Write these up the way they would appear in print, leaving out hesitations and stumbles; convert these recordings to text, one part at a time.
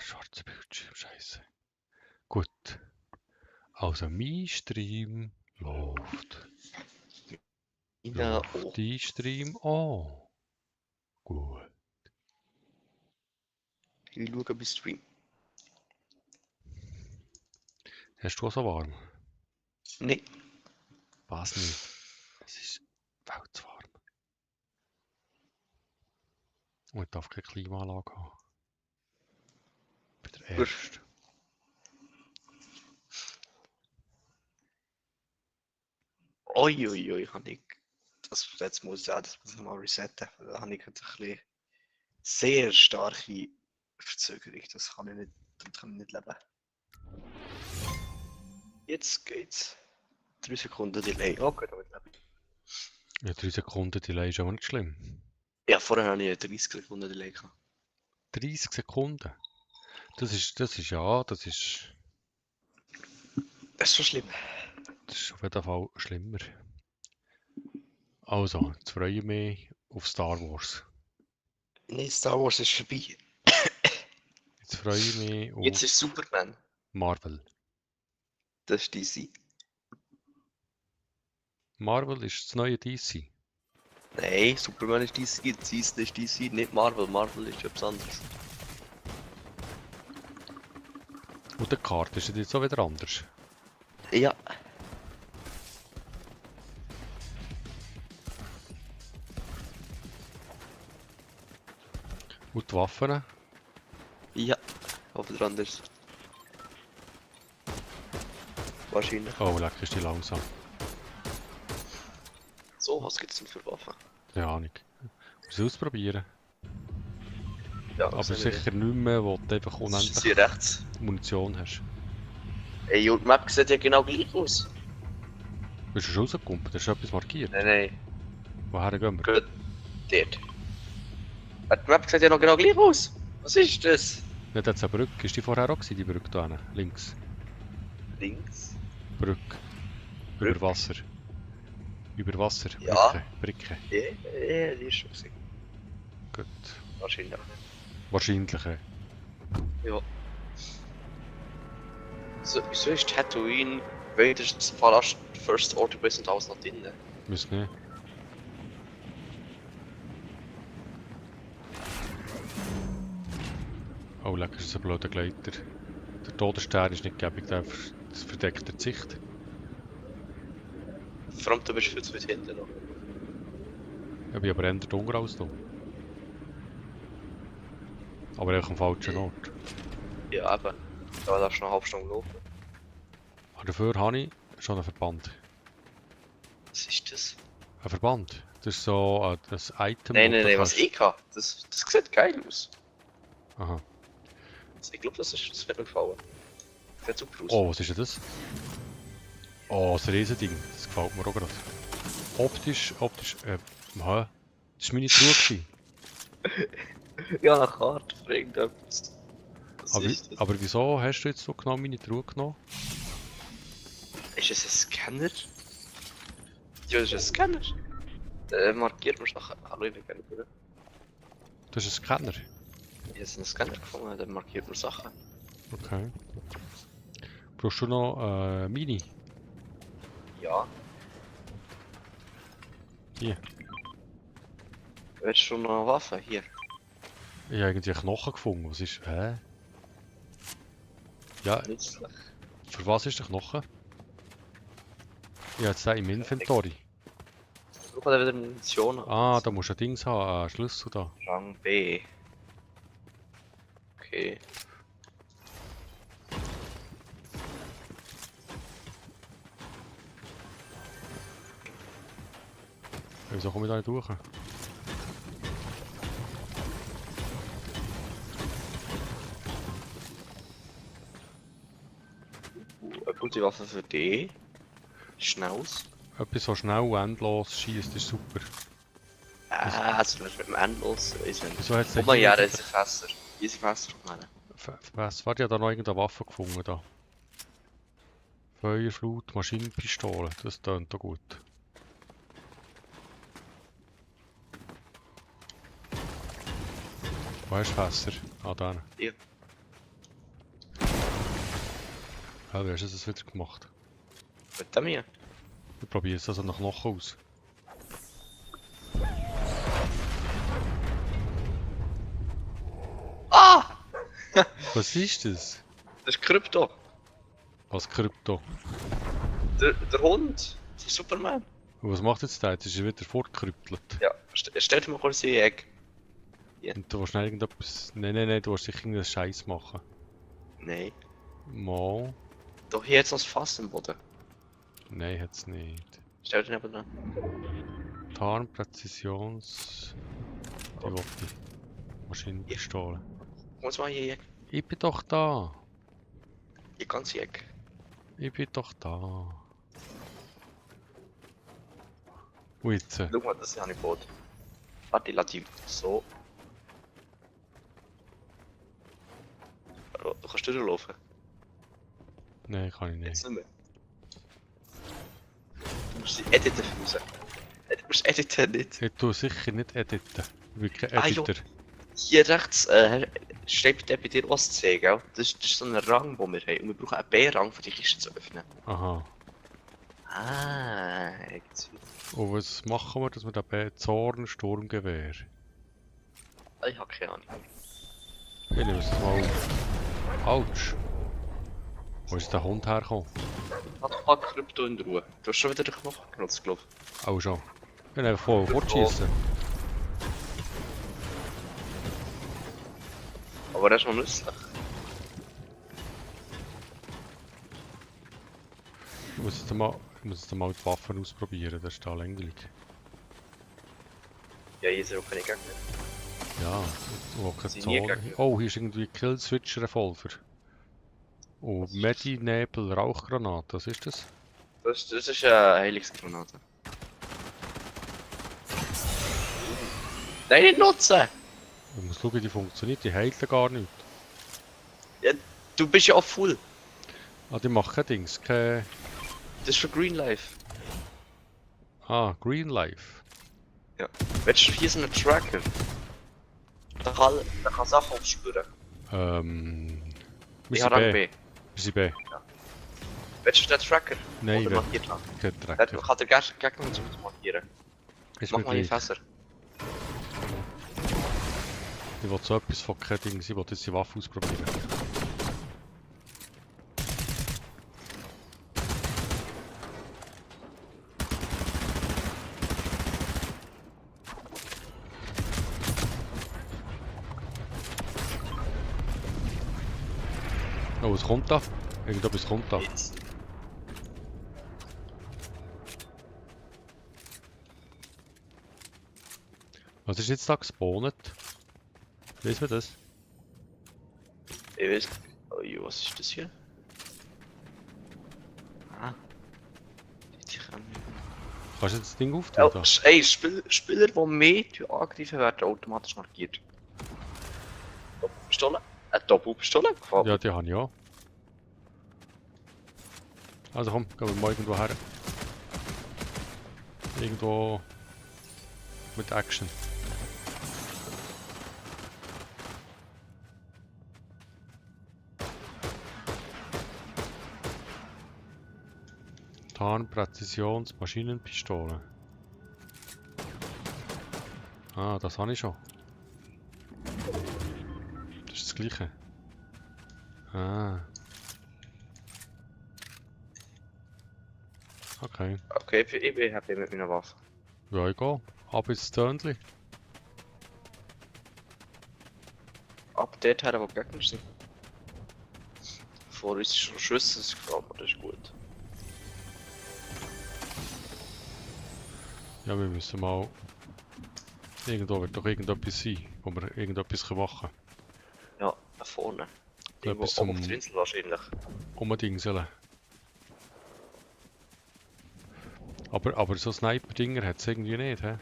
schwarzer Bildschirm, scheiße. Gut. Also mein Stream läuft. Ja, oh. Läuft dein Stream an. Gut. Ich schaue bei Stream. Hast du auch so warm? Nein. Was nicht? Es ist viel zu warm. Und ich darf keine Klimaanlage haben. Ich bin der Gut. Erste. Uiuiui, habe ich. Jetzt muss ich mal resetten. Da habe ich ein bisschen sehr starke Verzögerung. Das kann ich nicht leben. Jetzt geht's. 3 Sekunden Delay. Okay, damit lebe ich. Ja, 3 Sekunden Delay ist aber nicht schlimm. Ja, vorher hatte ich 30 Sekunden Delay gehabt. 30 Sekunden? Das ist Das ist schon schlimm. auf jeden Fall schlimmer. Also, jetzt freue ich mich auf Star Wars. Nee, Star Wars ist vorbei. Jetzt freue ich mich auf Jetzt ist Superman. Marvel. Das ist DC. Marvel ist das neue DC. Nein, Superman ist DC, das ist DC, nicht Marvel. Marvel ist etwas anderes. Und die Karte ist jetzt auch wieder anders. Ja. Und die Waffen? Ja. Auch wieder anders. Wahrscheinlich. Oh, leck, ist die langsam. So, was gibt's denn für Waffen? Keine Ahnung. Muss ich ausprobieren. Ja, Aber sicher nicht mehr, wo du einfach Das ist unendlich hier rechts. Munition hast. Ey, und die Map sieht ja genau gleich aus. Bist du schon rausgekommen? Da ist schon etwas markiert. Nein. Woher gehen wir? Gut. Dort. Die Map sieht ja noch genau gleich aus. Was ist das? Nicht jetzt eine Brücke. Ist die vorher auch gewesen, die Brücke da hinten? Links. Links. Brücke. Brücke. Über Wasser. Über Wasser. Ja. Brücke. Ja, die ist schon gesehen. Gut. Wahrscheinlich. Wahrscheinlich. Ja. So, wieso ist Tatooine Raiders Fallout First Order bis und aus noch drin? Müssen nicht. Oh, lecker, ist ein blöder Gleiter. Der Todesstern ist nicht gäbig, das verdeckt die Sicht. Vor allem, du bist viel zu weit hinten noch. Ich bin aber eher dunkel als du. Aber auch am falschen Ort. Ja, eben. Da darfst du noch eine halbe Stunde laufen. Aber dafür habe ich schon einen Verband. Was ist das? Ein Verband? Das ist so ein Item. Nein, was ich habe. Das sieht geil aus. Aha. Ich glaube, das wird mir gefallen. Das sieht super aus. Oh, was ist denn das? Oh, das Riesending. Das gefällt mir auch gerade. Optisch, hä? Das war meine Truhe gewesen. Ja, eine Karte für irgendetwas. Was Aber, ist das? aber wieso hast du jetzt so genau meine Truhe genommen? Ist es ein Scanner? Ja, das ist ein Scanner. Markiert man es nachher. Hallo, ich bin gerne gut. Das ist ein Scanner. Ich habe einen Scanner gefunden, dann markiert man Sachen. Okay. Brauchst du noch Mini? Ja. Hier. Willst du noch eine Waffe? Hier. Ich habe irgendwie einen Knochen gefunden. Was ist. Hä? Ja, Nützlich. für was ist der Knochen? Ich habe jetzt den im Inventory. Schau mal, wieder Munition. Ah, da musst du ein Dings haben, einen Schlüssel da. Rang B. Okay. Wieso komme ich da nicht durch? Eine gute Waffe für D. Schnauz. Etwas so schnell und endlos schießt, ist super. Also du hast mit dem Endlos. Wieso hat es Oh mein ja, das ist ein Fässer. Diese Fässer, meine. Was war ja da noch irgendeine Waffe gefunden da? Feuerflut, Maschinenpistole, das tönt doch gut. Wo hast du Fässer? Ah, da. Ja. Ja, wie hast du das wieder gemacht? Mit dem hier? Ich probiere es also nach Knochen aus. Ah! Was ist das? Das ist Krypto. Was Krypto? Der Hund von Superman. Und was macht jetzt der? Jetzt ist er wieder fortgekrüppelt. Ja, stell dir mal kurz in die Ecke. Und du willst nicht irgendetwas... Nein, du willst sicher irgendeinen Scheiß machen. Nein. Mal. Doch hier jetzt noch das Fass im Boden. Nein, hat's nicht. Stell dir neben dran. Tarnpräzisions... Die wollte ich. Maschinenpistole. Komm mal hier in die Ecke. Ich bin doch da. Die ganze Ecke. Ich bin doch da. Und jetzt? Schau mal, das habe ich gebaut. Warte, ich lasse die so. Du kannst durchlaufen. Nein, kann ich nicht. Jetzt nicht mehr. Du musst sie editen raus. Du musst editen nicht. Ich tue sicher nicht editen. Ich bin kein Ah, jo. Editor. Hier rechts steht bei dir OSC, gell? Das ist so ein Rang, den wir haben. Und wir brauchen einen B-Rang, um die Kiste zu öffnen. Aha. Ah, jetzt. Und was machen wir, dass wir da Zorn Sturmgewehr? Ich habe keine Ahnung. Ich nehme es mal auf. Autsch. Wo ist der Hund hergekommen? Hat ein paar Krypto in der Ruhe. Du hast schon wieder den Knochen genutzt, glaube ich. Auch schon. Ich kann einfach voll fortschießen. Aber das ist noch nützlich. Ich muss jetzt mal die Waffen ausprobieren, das ist da länglich. Ja, hier sind auch keine Gegner. Ja, wo keine Sind nie Zone. Gegner. Oh, hier ist irgendwie Killswitcher Revolver. Oh, Medi-Nebel Rauchgranate, was ist das? Das ist eine Heilungsgranate. Nein, nicht nutzen! Ich muss schauen, wie die funktioniert, die heilt ja gar nicht. Du bist ja auch full. Ah, die macht kein Dings, kein... Das ist für Green Life. Ah, Green Life. Willst du hier so einen Tracker? Da kann Sachen aufspüren. Wir Ich sind habe Rang B. B. Wir sind B. Willst du den Tracker? Nein, Oder ich markiert haben? kein Der Tracker. kann der Gegner nicht so markieren. Ist Mach mir mal die gleich. Fässer. Ich will so etwas von kein Dings, ich will jetzt die Waffe ausprobieren. Oh, was kommt da? Irgendetwas kommt da. Jetzt. Was ist jetzt da gespawnt? Weiss man das? Ich weiß. Oh, was ist das hier? Ah. Die kann. Kannst du jetzt das Ding auftun? Oh, ey, Spieler, die mehr angegriffen werden, automatisch markiert. Doppelpistole? Eine Doppelpistole? Gefällt mir. Ja, die habe ich auch. Also komm, gehen wir mal irgendwo her. Irgendwo mit Action. Tarnpräzisionsmaschinenpistole. Ah, das habe ich schon. Das ist das gleiche. Ah. Okay. Okay, ich bin happy mit meiner Waffe. Ja, ich gehe. Ab ins Tönli. Ab dort her, wo die Gegner sind. Vor uns ist schon Schüsse, das gefällt mir, das ist gut. Ja, wir müssen mal... Irgendwo wird doch irgendetwas sein, wo wir irgendetwas machen können. Ja, da vorne. Irgendwo Etwas oben auf zum der Insel wahrscheinlich. Umdingseln. Aber so Sniper-Dinger hat es irgendwie nicht, hä?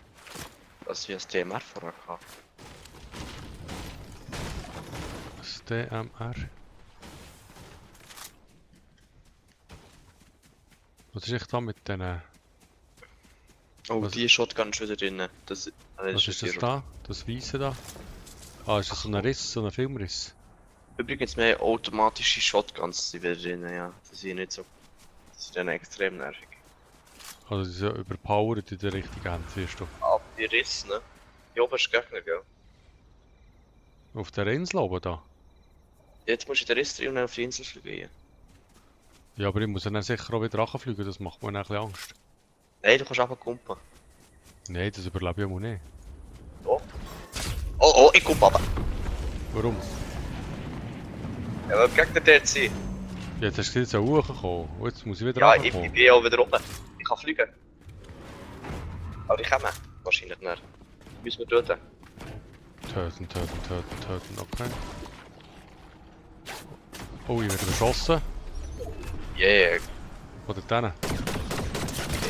Das wie ein DMR vorher gehabt. Das DMR. Was ist echt da mit diesen... Oh, Was- die Shotgun ist wieder drin. Das, Was ist das da? Das Weiße da? Ah, ist das so ein Riss, so ein Filmriss? Übrigens, wir haben automatische Shotguns die wieder drin, ja. Das sind nicht so. Das ist dann extrem nervig. Also die sind ja überpowered in der richtigen Hand, siehst du. Aber die Riss, ne? Hier oben ist Gegner, gell? Auf der Insel oben da. Jetzt musst du in den Riss drin und dann auf die Insel fliegen. Ja, aber ich muss dann sicher auch wieder fliegen, das macht mir dann ein bisschen Angst. Nein, du kannst einfach kumpen. Nein, das überlebe ich auch nicht. Oh. Oh, oh, ich kumpe aber. Warum? Ja, weil die Gegner dort sind. Jetzt hast du jetzt auch hochgekommen. Und jetzt muss ich wieder Ja, ich runterkommen. bin auch wieder oben. Ich kann fliegen. Aber ich komme wahrscheinlich nicht. Müssen wir töten. Töten, okay. Oh, ich werde beschossen. Yeah, Oder denen.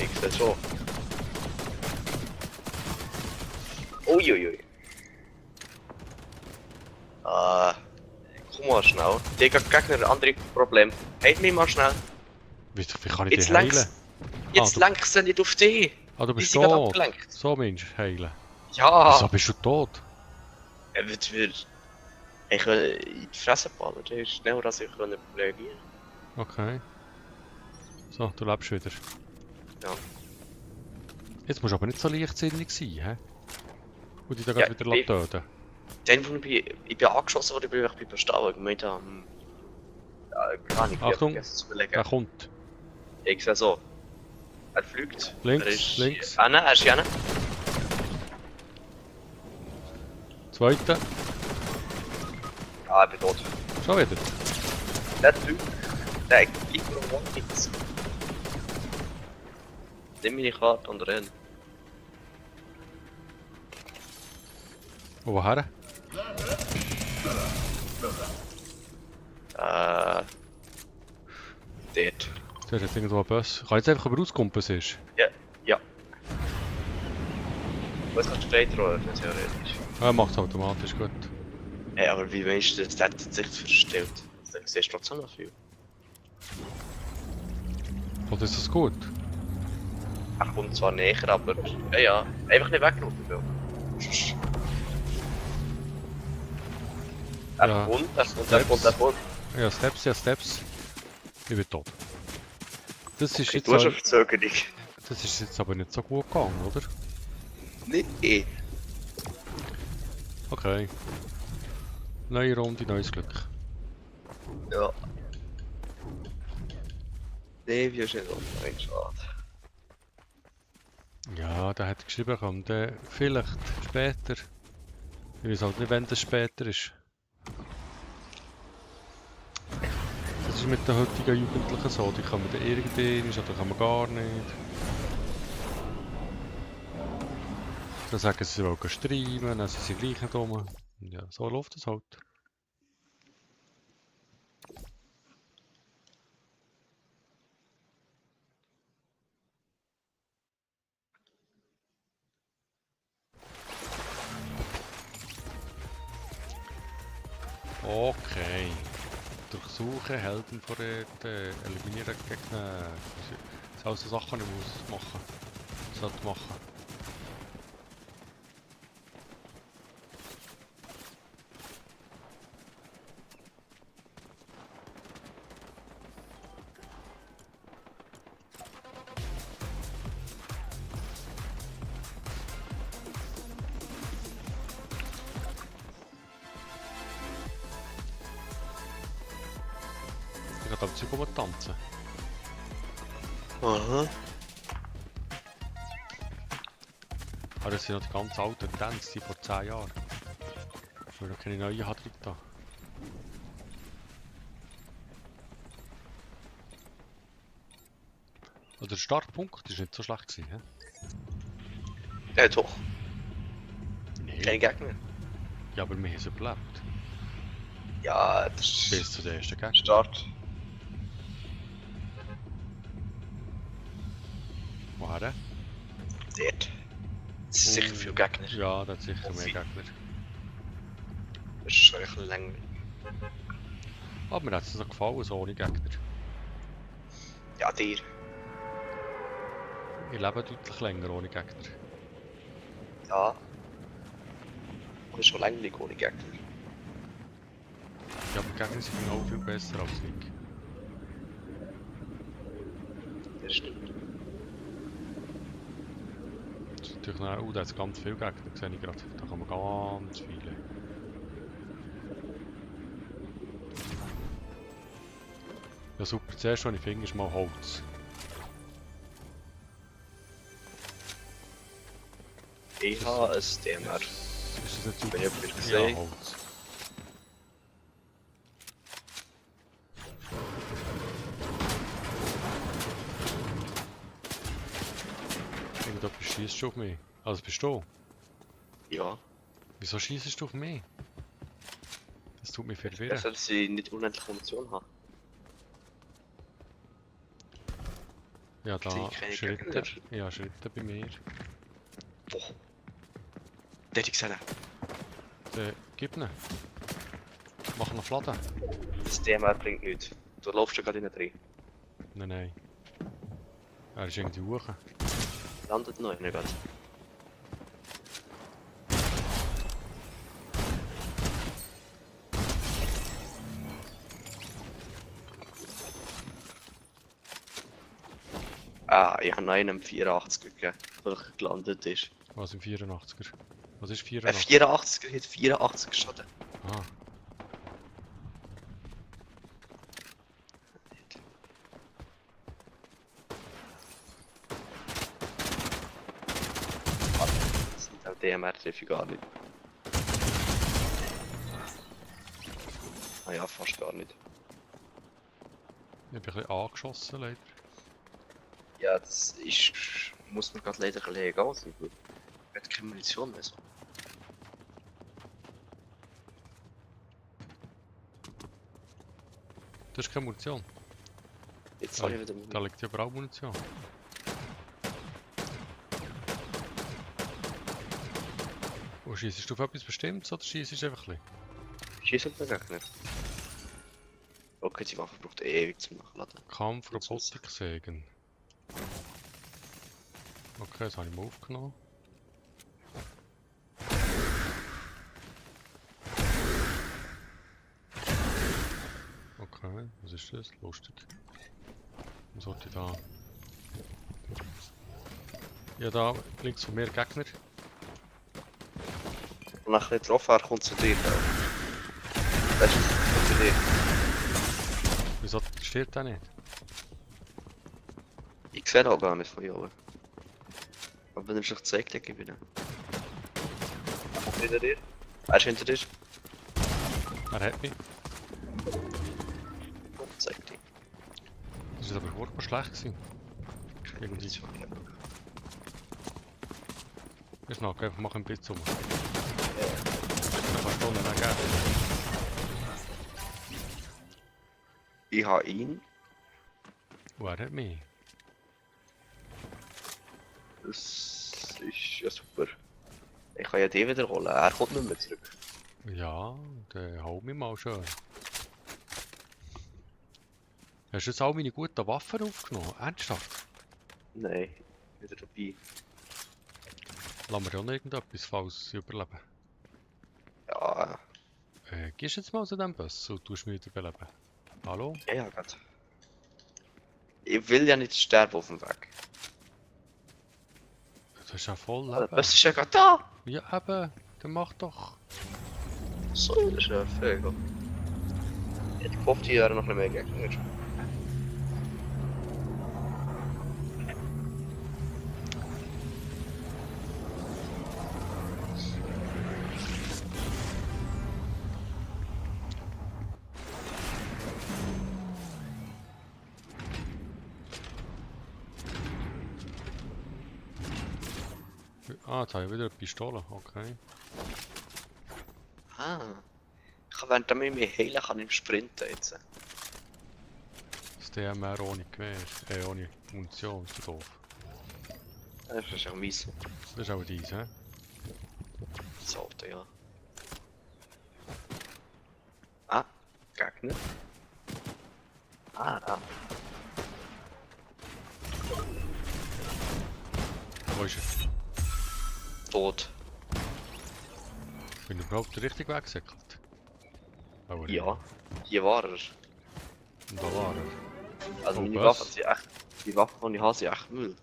ich sehe schon. Uiuiui. Komm mal schnell. Die Gegner ein anderes Problem. Halt mich mal schnell. Wie kann ich Jetzt dich heilen? lenkst Jetzt du- lenkst du nicht auf dich. Ah, du Die bist sind gerade tot. abgelenkt. So Mensch, heilen. Ja. Wieso bist du tot? Er wird wieder. Ich kann in die Fresse ballen. Der ist schneller als ich reagieren. Okay. So, du lebst wieder. Ja. Jetzt musst du aber nicht so leichtsinnig sein, hä? Und dich dann Ja, wieder ich- töten. Dann, wo ich bin angeschossen worden, bin ich bestehen, weil ich gemeint habe, ja, keine Ahnung, ich hab Achtung. vergessen zu überlegen. Der kommt. Ich sehe so. Er fliegt. Links, Er ist links. Ah nein, er ist ja nicht. Zweiter. Ah, ich bin tot. Schon wieder. Der Typ, der gibt mir um nichts. Nimm meine Karte und renn. Und woher? Dort. Der hat jetzt irgendwo einen Bus. Kann ich jetzt einfach über rauskommen, ist? Ja, ja. Was kannst du straight rollen, theoretisch? Ja, macht es automatisch gut. Hey, aber wie meinst du, das hat sich verstellt? Dann siehst du trotzdem noch viel. Oder ist das gut? Er kommt zwar näher, aber ja, ja. Einfach nicht weglaufen, Bill. Er Ja. kommt, er kommt. Ja, Steps. Ich bin tot. Das ist, Okay, jetzt du hast auch- eine Verzögerung. das ist jetzt aber nicht so gut gegangen, oder? Nee. Okay. Neue Runde, neues Glück. Ja. Nee, wie ist nicht online, schade. Ja, der hat geschrieben, kommt vielleicht später. Ich weiß halt nicht, wenn das später ist. Das ist mit den heutigen Jugendlichen so, die kommen dann irgendwann oder kommen gar nicht. Dann sagen sie, sie wollen streamen, dann sind sie gleich nicht rum. Ja, so läuft es halt. Okay. Durchsuchen, Helden vorräten, eliminieren Gegner. Das sind alles so Sachen, die ich muss machen. Sollte machen. Ich kann am Zeug tanzen. Aha. Aber das sind noch die ganz alten Tänze, die vor 10 Jahren. Weil noch keine neuen hat da. Also der Startpunkt ist nicht so schlecht gewesen, hä? Ja, doch. Nee. Keine Gegner. Ja, aber wir haben es überlebt. Ja, das ist Bis zu den ersten Gegner. Start. Woher? Dort. Es sind sicher viele Gegner. Ja, da hat sicher Oh, mehr viel. Gegner. Das ist schon ein bisschen länger. Aber mir hat es noch gefallen, so ohne Gegner. Ja, dir. Ich lebe deutlich länger ohne Gegner. Ja. Aber schon länger nicht ohne Gegner. aber die Gegner sind auch viel besser als ich. Das stimmt. Das ist natürlich noch, da hat es ganz viele Gegner, sehe ich gerade. Da kann man ganz viele. Ja super, zuerst was ich finde ist mal Holz. Ich habe ein DMR. Ist das nicht super? Wenn ich jemanden Ja, sehe. Holz. Irgendetwas schießt schon auf mich. Also bist du? Ja. Wieso schießt du auf mich? Das tut mich verwirren. Besser, dass ich nicht unendlich Munition habe. Ja, da sehe keine Schritte. Gegner. Ja, Schritte bei mir. Boah. Der hätte ich gesehen. Dann gib ihn. Mach noch Fladen. Das DMR bringt nichts. Du laufst ja gerade in drin. Nein, nein. Er ist irgendwie hoch. Landet noch nicht gerade. Ah, ich habe noch einen 84 gegeben, der gelandet ist. Was im 84er? Was ist Ein 84? 84er hat 84 Schaden. Ah, Das sind auch DMR treffe ich gar nicht. Ah ja, fast gar nicht. ich bin ein bisschen angeschossen leider. Ja, das ist... muss mir gerade leider ein bisschen egal sein, weil ich habe keine Munition mehr so. Das ist keine Munition. Jetzt habe ich wieder Da Munition. liegt ja überall Munition. Und schießt du auf etwas Bestimmtes oder schießt du einfach ein bisschen? Schießen wir Gegner. Okay, die Waffe braucht ewig zum Nachladen. Kampf, Jetzt muss- Robotiksägen. Okay, das habe ich mal aufgenommen. Okay, was ist das? Lustig. Was sollte ich da? Ja, da links von mir Gegner. Und nach ein bisschen getroffen, er kommt zu dir. Weißt du, kommt zu dir. Wieso steht der nicht? Ich sehe auch gar nicht von hier oben. Aber wenn er sich zeigt, dann gebe ich ihn. Er kommt hinter dir. Er ist hinter dir. Er hat mich. Und zeigt ihn. Das ist aber furchtbar schlecht gewesen. Keine Irgendwie. Munition mehr. Ist noch, einfach mach einen Blitz um. Dann kannst du unten geben. Ich habe ihn. Und er hat mich. Das ist ja super. Ich kann ja den wiederholen. Er kommt nicht mehr zurück. Ja, dann hau mich mal schön. Hast du jetzt all meine guten Waffen aufgenommen? Ernsthaft? Nein, wieder dabei. Lass mir ja noch irgendetwas, falls sie überleben. Ja, Gehst du jetzt mal zu dem Bus und tust mich wieder beleben? Hallo? ja, Gott. Ich will ja nicht sterben auf dem Weg. Du hast ja voll Aber Leben. das ist ja gerade da. Ja eben, dann mach doch. So, das ist ja völlig. Ich hätte gehofft, hier wären noch ein mehr Gegner. Ah, jetzt habe ich wieder eine Pistole, okay. Ah. Ich kann während ich mich heilen kann ich sprinten jetzt. Das DMR ohne Gewehr, ohne Munition, ist so doof. Das ist ja mies. Das ist auch dies, hä? Das Auto, ja. Ah, Gegner. Ah, da. Wo ist er? Tot. Bin ich überhaupt richtig weggesäckelt? Aber Ja. Hier war er. Und da war er. Also Oh, meine was? Waffen sind echt... Die Waffen, die ich habe, sind echt Müll.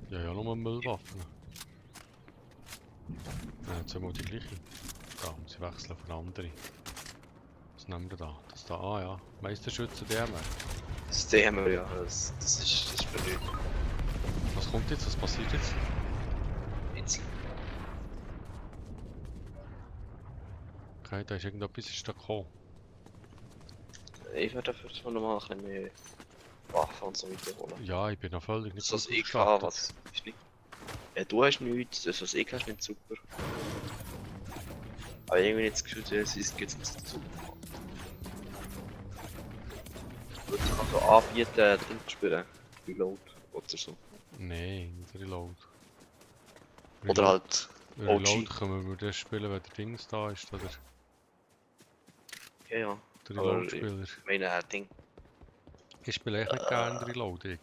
Ja, ja, nur Müllwaffen. Jetzt haben wir die gleiche. Da muss ich wechseln von andere. Was nehmen wir da? Das da, ah ja. Meisterschütze DM. Das haben wir ja. Das ist für nichts. Was kommt jetzt? Was passiert jetzt? Jetzt. Okay, da ist irgendetwas ist da gekommen. Ich werde dafür zwar nochmal ein bisschen mehr Waffen und so weiter holen. Ja, ich bin noch völlig nicht Das, was gut ich habe, ausgestattet. was ist nicht. Ja, du hast nichts, das, was ich habe, ist nicht super. Aber irgendwie nicht das Gefühl, es ist jetzt nicht super. Ich würde es so anbieten, Ding zu spielen. Reload oder so. Nein, nicht Reload. Oder halt Reload OG. können wir das spielen, wenn der Dings da ist, oder? Ja, ja. Der Aber Reload-Spieler. Ich meine, Ding. Ich spiele echt nicht gerne Reload, ich.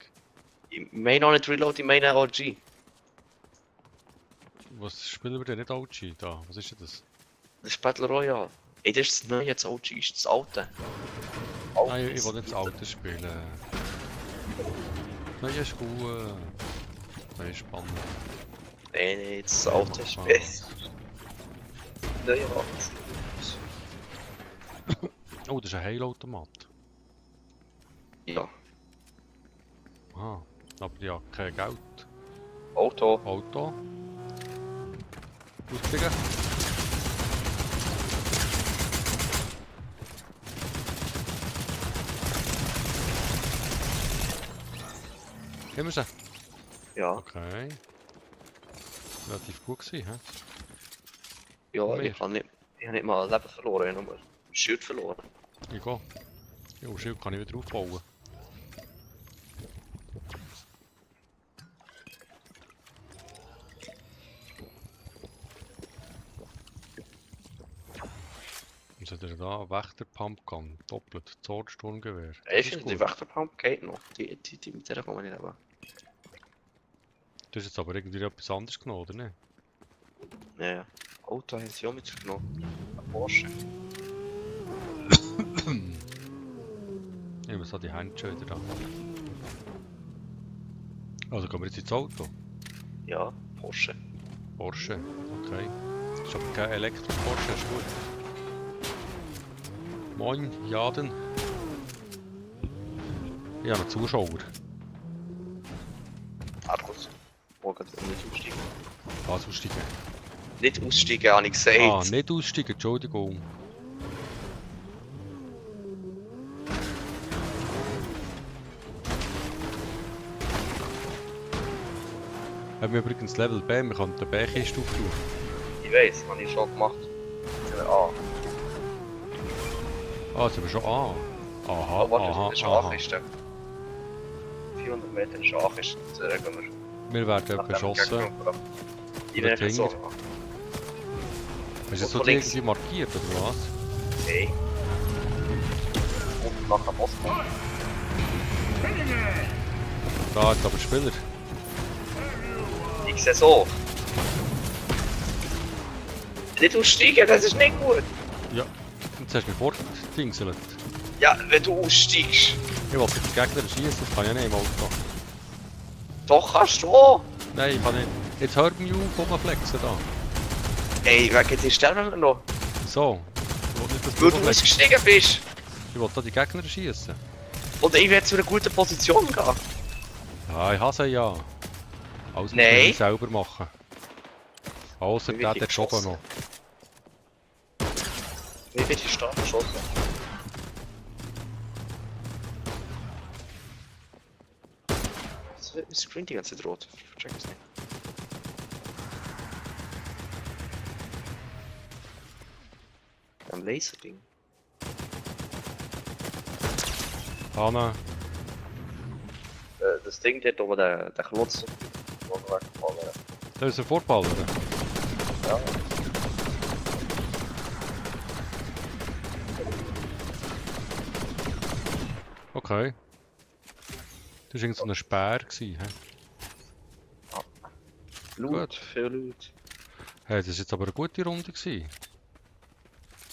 Ich meine auch nicht Reload, ich meine OG. Was spielen wir denn nicht OG da? Was ist denn das? Das ist Battle Royale. Ey, das ist das neue, das OG ist das alte. Nein, ich will nicht das alte spielen. Nein, ist gut. Nein, ist spannend. Nein, das alte ist mach besser. Neue Waffen. Oh, das ist ein Heilautomat. Ja. Aha, aber ja, kein Geld. Auto. Auto. Aussteigen. Haben wir sie? Ja. Okay. Relativ gut gewesen, hä? Ja, Mehr. ich habe nicht mal ein Leben verloren, ich habe nur ein Schild verloren. Ich gehe. Ja, Schild kann ich wieder aufbauen. Was hat er da? Wächter-Pumpgun. Doppelt. Zordsturmgewehr. Das Echt? ist Die gut. Wächterpump geht noch. Die mit der kann man nicht haben. Du hast jetzt aber irgendwie etwas anderes genommen, oder nicht? Ja. Auto haben sie auch mitgenommen. Ein Porsche. Ich muss die Hände schon wieder da. Also gehen wir jetzt ins Auto. Ja, Porsche. Porsche, okay. Das ist aber kein Elektro-Porsche, ist gut. Moin, Jaden. Ich habe einen Zuschauer. Markus. Morgen nicht aussteigen. Was aussteigen? Nicht aussteigen, habe ich gesagt. Ah, nicht aussteigen, Entschuldigung. Haben wir übrigens Level B, wir können die B-Kiste auftun. Ich weiß, habe ich schon gemacht. Ah, Ah, jetzt sind wir schon A. Aha, oh, warte, aha, das ist aha. Ankiste. 400 Meter ist Ankiste. Jetzt gehen wir. Wir werden Nachdem beschossen. wir Oder Ihnen Finger. gezogen. Hast du jetzt von so links. irgendwie markiert, oder was? Okay. Und nachher Boss kommen. Da ist aber Spieler. Ich sehe so. Nicht aussteigen, das ist nicht gut. Ja, jetzt hast du mich fortdingselt. Ja, wenn du aussteigst. Ich wollte jetzt Gegner schießen, das kann ich nicht im Auto. Doch, kannst du auch. Nein, ich kann nicht. Jetzt hört mich auf, rumflexen da. Ey, wegen dir sterben wir noch. So. Ich will nicht, dass du Weil du rumflexst. ausgestiegen bist. Ich wollte da die Gegner schießen. Und ich werde zu einer guten Position gehen. Ja, ich hasse ja. Alles muss Nein. ich selber machen. Außer Wie der wird hat schon geschossen? noch. Wie wird die Stadt geschossen? Das wird mein Screen die ganze Zeit rot. Ich vercheck es nicht. Ein Laserding. Hanna, Das Ding dort oben, der Klotz. Wo wir weggefallen. da ist ein Vorballer. Ja. Okay. Das war irgend so ein Speer, hä? Blut, viel Leute. Hey, das war jetzt aber eine gute Runde gewesen.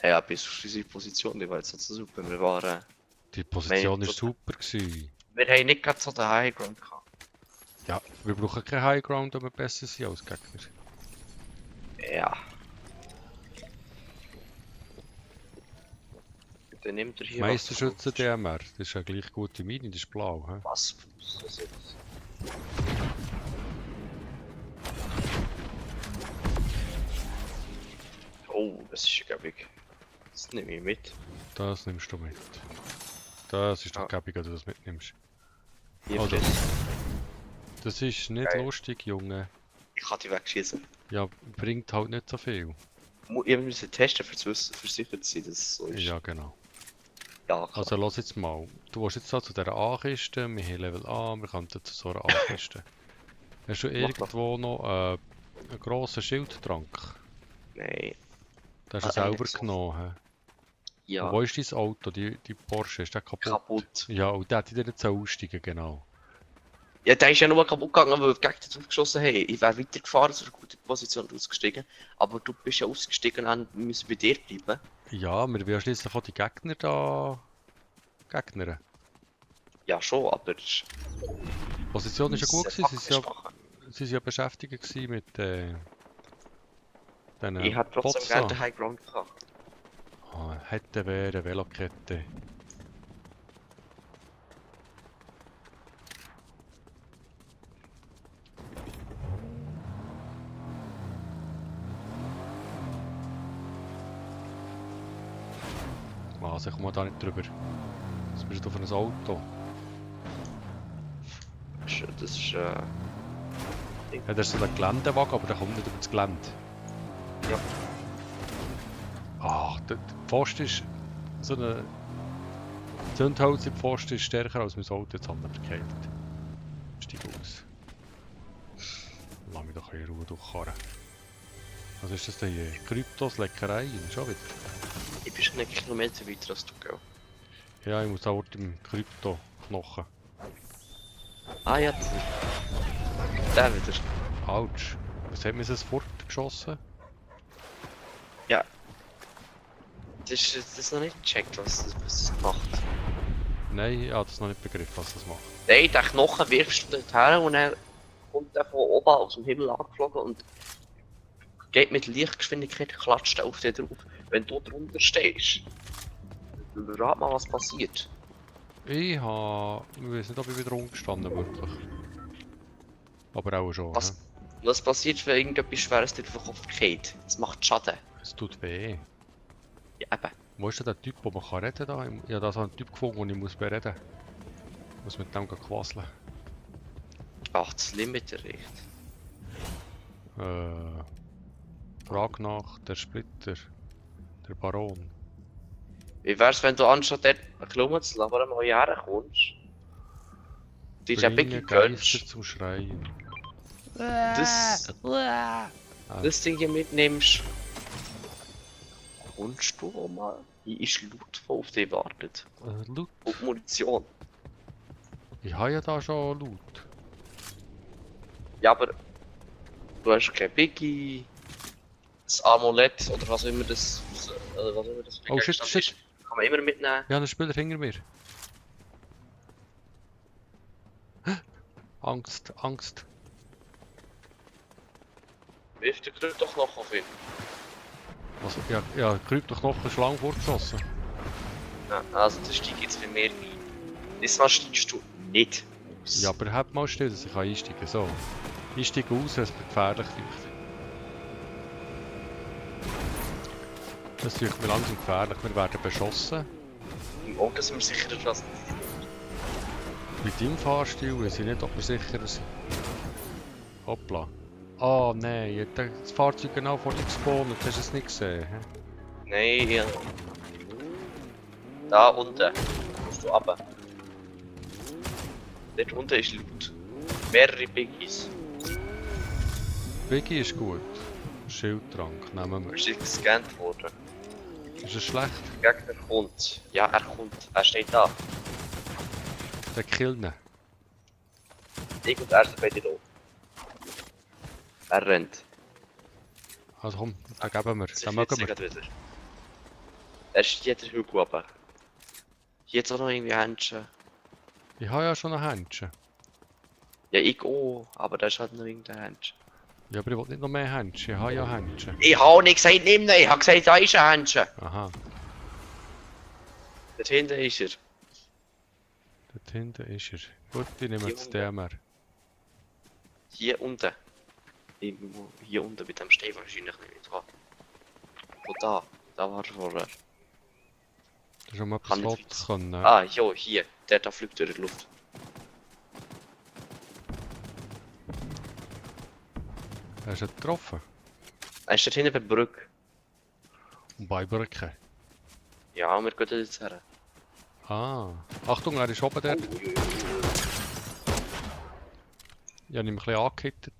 Ja, bis auf unsere Position, die war jetzt nicht so super. Wir waren... Die Position war so- super gewesen. Wir haben nicht gerade so den Highground gehabt. Ja, wir brauchen keinen Highground, um wir besser sind als Gegner. Ja. Dann nimmt er hier... Meisterschütze DMR, das ist ja gleich gute Mine, das ist blau. He? Was? Was ist das? Oh, das ist ja gäbig. Das nehme ich mit. Das nimmst du mit. Das ist doch Ah. gäbig, dass du das mitnimmst. Hier Also. steht. Das ist nicht Geil. lustig, Junge. Ich kann die wegschießen. Ja, bringt halt nicht so viel. Ich muss testen, versichert zu sein, dass es so ist. Ja, genau. Ja, klar. Also lass jetzt mal. Du willst jetzt da zu dieser A-Kiste, wir haben Level A, wir kommen zu so einer A-Kiste. Hast du Mach irgendwo noch einen grossen Schildtrank? Nein. Den hast du Ah, selber eigentlich so. genommen. He? Ja, Und wo ist dein Auto, die Porsche? Ist der kaputt? kaputt. Ja, und der hat dir nicht so aussteigen, genau. Ja, der ist ja nur kaputt gegangen, weil die Gegner draufgeschossen haben. Ich wäre weitergefahren, so eine gute Position ausgestiegen. Aber du bist ja ausgestiegen und müssen bei dir bleiben. Ja, wir werden schließlich auch die Gegner da... Gegner. Ja, schon, aber... Die Position ist ja gut gewesen, sie sind ja ja... beschäftigt gewesen mit diesen Ich hatte trotzdem Bots gerne da. den High Ground gehabt. Ah, hätte wäre Velokette. Also ich komme da nicht drüber. Jetzt bist du auf ein Auto. Das ist, Ja, das ist so ein Geländewagen, aber der kommt nicht über das Gelände. Ja. Ach, der Pfosten ist so eine... Zündholz im Pfosten ist stärker als mein Auto, jetzt haben wir verkehrt. Steig aus. Lass mich doch in Ruhe durchfahren. Was ist das denn hier? Kryptos, Leckereien, schon wieder. ich bin schon einen Kilometer weiter als du, gell? Ja, ich muss auch im Krypto-Knochen. Ah ja, der wieder. Autsch. Was hat mir das fortgeschossen? Das ist noch nicht gecheckt, was das macht. Nein, ich habe das noch nicht begriffen, was das macht. Nein, den Knochen wirfst du dorthin und dann kommt der von oben aus dem Himmel angeflogen und geht mit Lichtgeschwindigkeit, klatscht auf dich drauf. Wenn du drunter stehst, rat mal, was passiert. Ich weiß nicht, ob ich wieder rumgestanden wirklich. Aber auch schon. Was, hä? was passiert, wenn irgendetwas Schweres dir auf den Kopf geht? Das macht Schaden. Es tut weh. Ja, eben. Wo ist denn der Typ, den man kann reden kann? Ich habe da so einen Typ gefunden, den ich muss bereden. Ich muss mit dem quasseln. Ach, das Limit erreicht. Frage nach der Splitter. Der Baron. Wie wär's, wenn du anstatt dort einen Klummen zu labern mal hierher kommst? Die ist ja Bringe Biggie Geister gönnst. zum Schreien. Das Ding hier mitnimmst. Kommst du auch mal? Hier ist Loot, der auf dich wartet. Loot. Und Munition. Ich habe ja da schon Loot. Ja, aber du hast kein Biggie, das Amulett oder was auch immer das, was immer das für Oh, shit, Gegenstand shit. ist. Kann man immer mitnehmen. Ja, ein Spieler hinter mir. Angst, Angst. Wirf den Krüpp doch noch auf ihn. Also, ja, Krypto-Knochen Schlange vorgeschossen. Ja, also das steigt jetzt für mehr ein. Diesmal steigst du nicht aus. Ja, aber halt mal still, dass ich einsteigen kann. So. Ich steige aus, wenn es mir gefährlich wird. Das wird mir langsam gefährlich. Wir werden beschossen. Im Auto sind wir sicher, dass Mit deinem Fahrstil weiß ich nicht, ob wir sicher sind. Hoppla. Ah, nein, das Fahrzeug genau vor dir gespawnt. Hast du es nicht gesehen? Hä? Nein, ja. Da unten musst du runter. Dort unten ist Loot. Mehrere Biggies. Biggie ist gut. Schildtrank nehmen wir. Wir sind gescannt worden. Ist es schlecht? Der Gegner kommt. Ja, er kommt. Er steht da. Der killt ihn. Ich und er sind beide da. Er rennt. Also komm, den geben wir. Den Sie mögen flitzt wir. sich wieder. Er ist hier der Hügel aber. Hier jetzt auch noch irgendwie Händchen. Ich habe ja schon ein Händchen. Ja, ich auch, aber da ist halt noch irgendein Händchen. Ja, aber ich will nicht noch mehr Händchen. Ich habe ja Händchen. Ich habe nicht gesagt, nimm ihn, ich habe gesagt, da ist ein Händchen. Aha, Dort hinten ist er. dort hinten ist er. Gut, ich nehme Hier jetzt den mehr. Hier unten. Irgendwo hier unten mit dem Stehen wahrscheinlich nicht dran. Wo da? Da war er vorher. Das ist um etwas Kann nicht Flottes können. Ah, jo, hier. Der da fliegt durch die Luft. Hast du ihn getroffen? Er ist dort hinten bei der Brücke. Und bei Brücke. Ja, wir gehen jetzt her. Ah. Achtung, er ist oben dort. Ich habe ihn ein bisschen angehittet.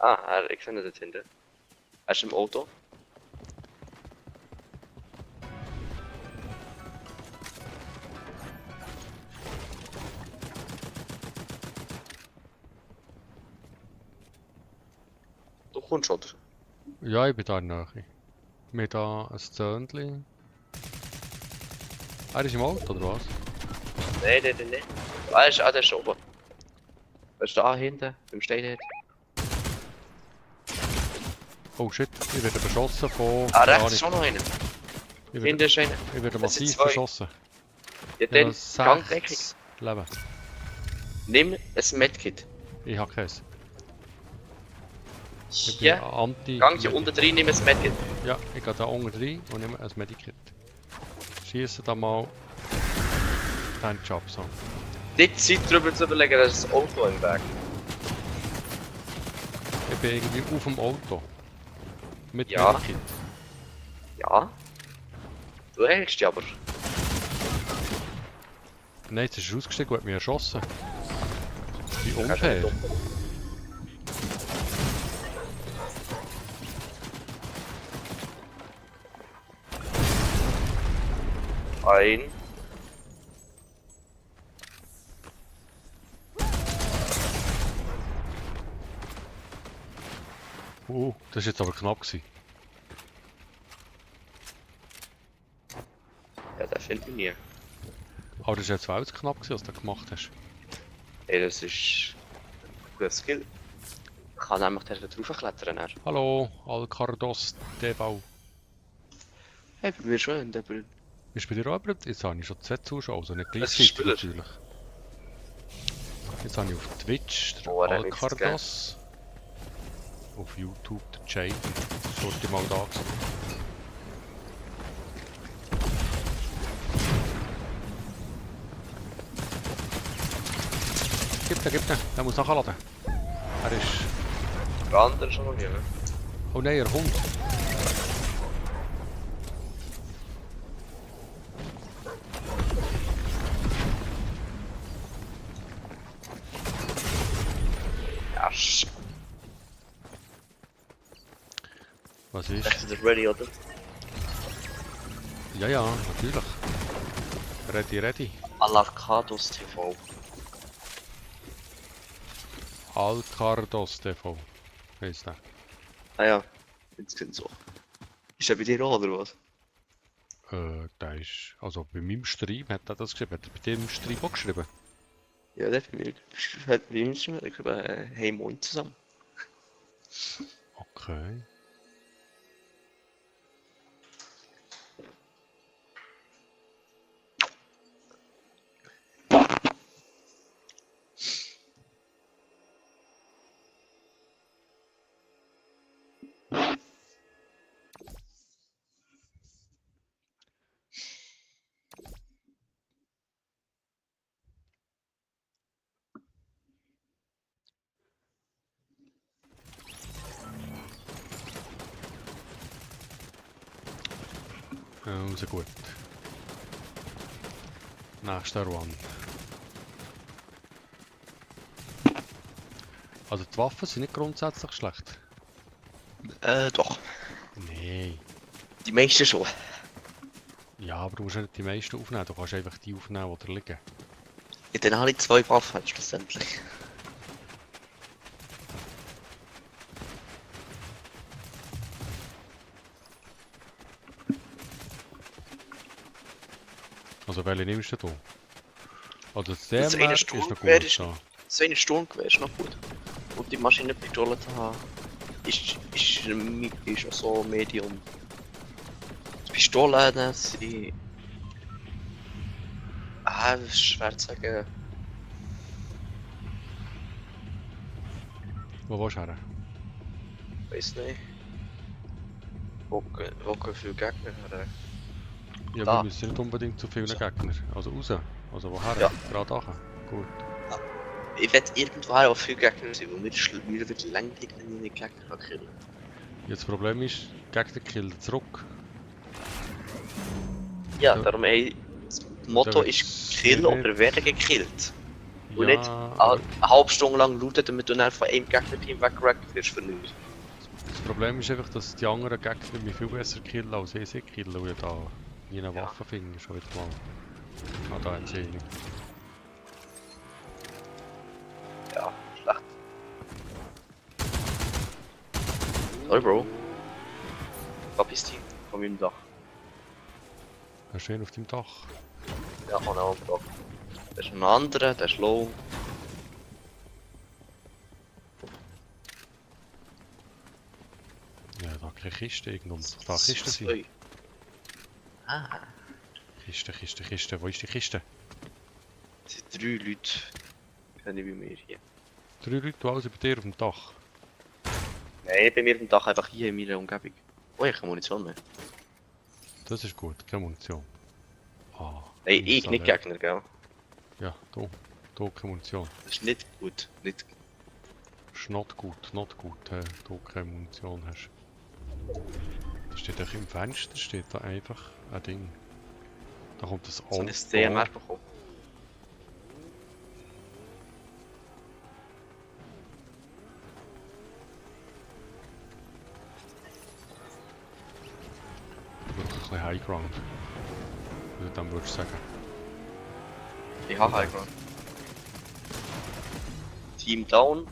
Ah, ich sehe ihn dort hinten. Er ist im Auto. Du kommst, oder? Ja, ich bin da in der Nähe. Wir haben hier ein Zöndchen. Er ist im Auto, oder was? Nein, nein. Der ist oben. Er ist da hinten, beim Stein dort. Oh shit, ich werde beschossen von... Ah, keine rechts ist Ahnung. auch noch einer. Ich Hinten werde, ist einer. ich werde Das sind massiv zwei. beschossen. Ja, Ich dann, habe gang weg. 6 Leben. Nimm ein Medkit. Ich habe keins. Ich bin Hier, anti... gang hier unten rein, nimm ein Medkit. Ja, ich gehe da unten rein und nehme ein Medikit. Schieße da mal den Job so. Die Zeit darüber zu überlegen, da ist das Auto im Weg. Ich bin irgendwie auf dem Auto. Mit Ja. Medikit. Ja. Du hältst dich aber. Nein, jetzt ist er ausgestiegen und hat mich erschossen. Wie Kannst du unfair. nicht dumm. Ein. Das war jetzt aber knapp gewesen. Ja, den findet man nie. Aber das war jetzt auch zu knapp gewesen, was du da gemacht hast. Ey, das ist ein guter Skill. Ich kann einfach da drauf klettern. Dann. Hallo, Alcardos TV. Hey, bei mir schon, aber Bist du bei dir auch jemand? Jetzt habe ich schon 2 Zuschauer, also nicht Das ist gleichzeitig Spieler. natürlich. Jetzt habe ich auf Twitch den Oh, er hat nichts Alcardos. Auf YouTube den Jay. Das sollte ich mal da gewesen. Gib den, der muss nachladen. Er ist... der andere schon noch nie. Ne? Oh nein, er kommt. Ja, sch. Was ist? Ist das ready, oder? Ja, ja, natürlich. Ready. Alarcados TV. Alcardos TV. Heisst der. Ah ja, jetzt geht's so. Ist er bei dir auch, oder was? Der ist... Also bei meinem Stream hat er das geschrieben. Hat er bei dir im Stream auch geschrieben? Ja, der bei mir. Hat bei ihm geschrieben, ich glaube, hey, moin zusammen. Okay. Also gut. Nächster Run. Also die Waffen sind nicht grundsätzlich schlecht. Doch. Nein. Die meisten schon. Ja, aber du musst ja nicht die meisten aufnehmen. Du kannst einfach die aufnehmen, die da liegen. Ja, dann habe ich 2 Waffen, schlussendlich. Also welche nimmst du? Oder das Das DMR eine ist noch Sturmgewehr gut. ist- Da. So eine Sturmgewehr ist noch gut. Und die Maschinenpistole zu haben, ist auch so Medium. Die Pistolen sind... das ist schwer zu sagen. Wo willst du her? Weiß nicht. Wo gehen viele Gegner her? Ja, Da. wir müssen nicht unbedingt zu vielen So. Gegner. Also raus. Also woher? Ja. Gerade nachher. Gut. Ich werde irgendwo auch viele Gegner sein, weil mir wird langweilig, wenn ich nicht Gegner killen. Jetzt das Problem ist, Gegner killen zurück. Ja, Ja. darum das Motto Da ist wird's killen schwierig. oder werden gekillt. Und Ja, nicht aber eine halbe Stunde lang looten, damit du dann von einem Gegner-Team weggerackt wirst für nichts. das Problem ist einfach, dass die anderen Gegner mich viel besser killen als ich sie killen, weil ich da nie eine Ja. Waffe finde, schon wieder mal. Ah, da haben sie eine. Ja, schlecht. Sorry, Bro. Papi's Team von meinem Dach. Ja, schön auf dem Dach. Ja, kann auch Dach. Da ist ein anderer, der ist low. Ja, da keine Kiste irgendwo. Da Kiste sein. Zwei. Ah, Kiste. Wo ist die Kiste? es sind 3 Leute. Kenne ich bei mir hier. 3 Leute, die alles bei dir auf dem Dach. Nein, bei mir auf dem Dach einfach hier in meiner Umgebung. Oh, ich habe keine Munition mehr. Das ist gut, keine Munition. Ah, Nein, ich, nicht Installer. Gegner, gell? Ja, da keine Munition. Das ist nicht gut. Nicht... Ist not gut, da keine Munition hast. Da steht auch im Fenster, steht da einfach ein Ding. Da kommt das So Auto. ein DMR bekommen. Wirklich ein bisschen High Ground. Also dann würdest du sagen. Ich habe High Ground. Team down.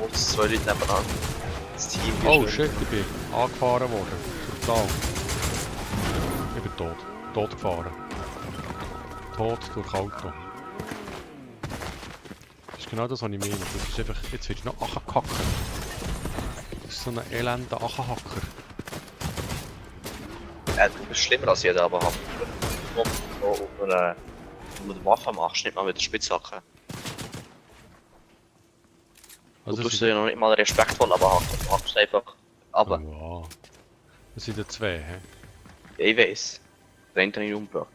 Und 2 Leute nebenan. Das Team ist Oh nicht- shit, ich bin angefahren worden. Total. Ich bin tot. Tot gefahren. Tot durch Auto. Das ist genau das, was ich meine. Das ist einfach, jetzt wird noch angehackt. Das ist so ein elender Achenhacker. Du bist schlimmer als jeder, aber wenn du eine Waffe machst, nicht mal mit der Spitzhacke. Du Also tust dir ja noch nicht mal respektvoll, aber du hackst einfach. Aber, Oh, wow. Das sind ja zwei, hä? ich weiß. Der eine habe ich umgebracht.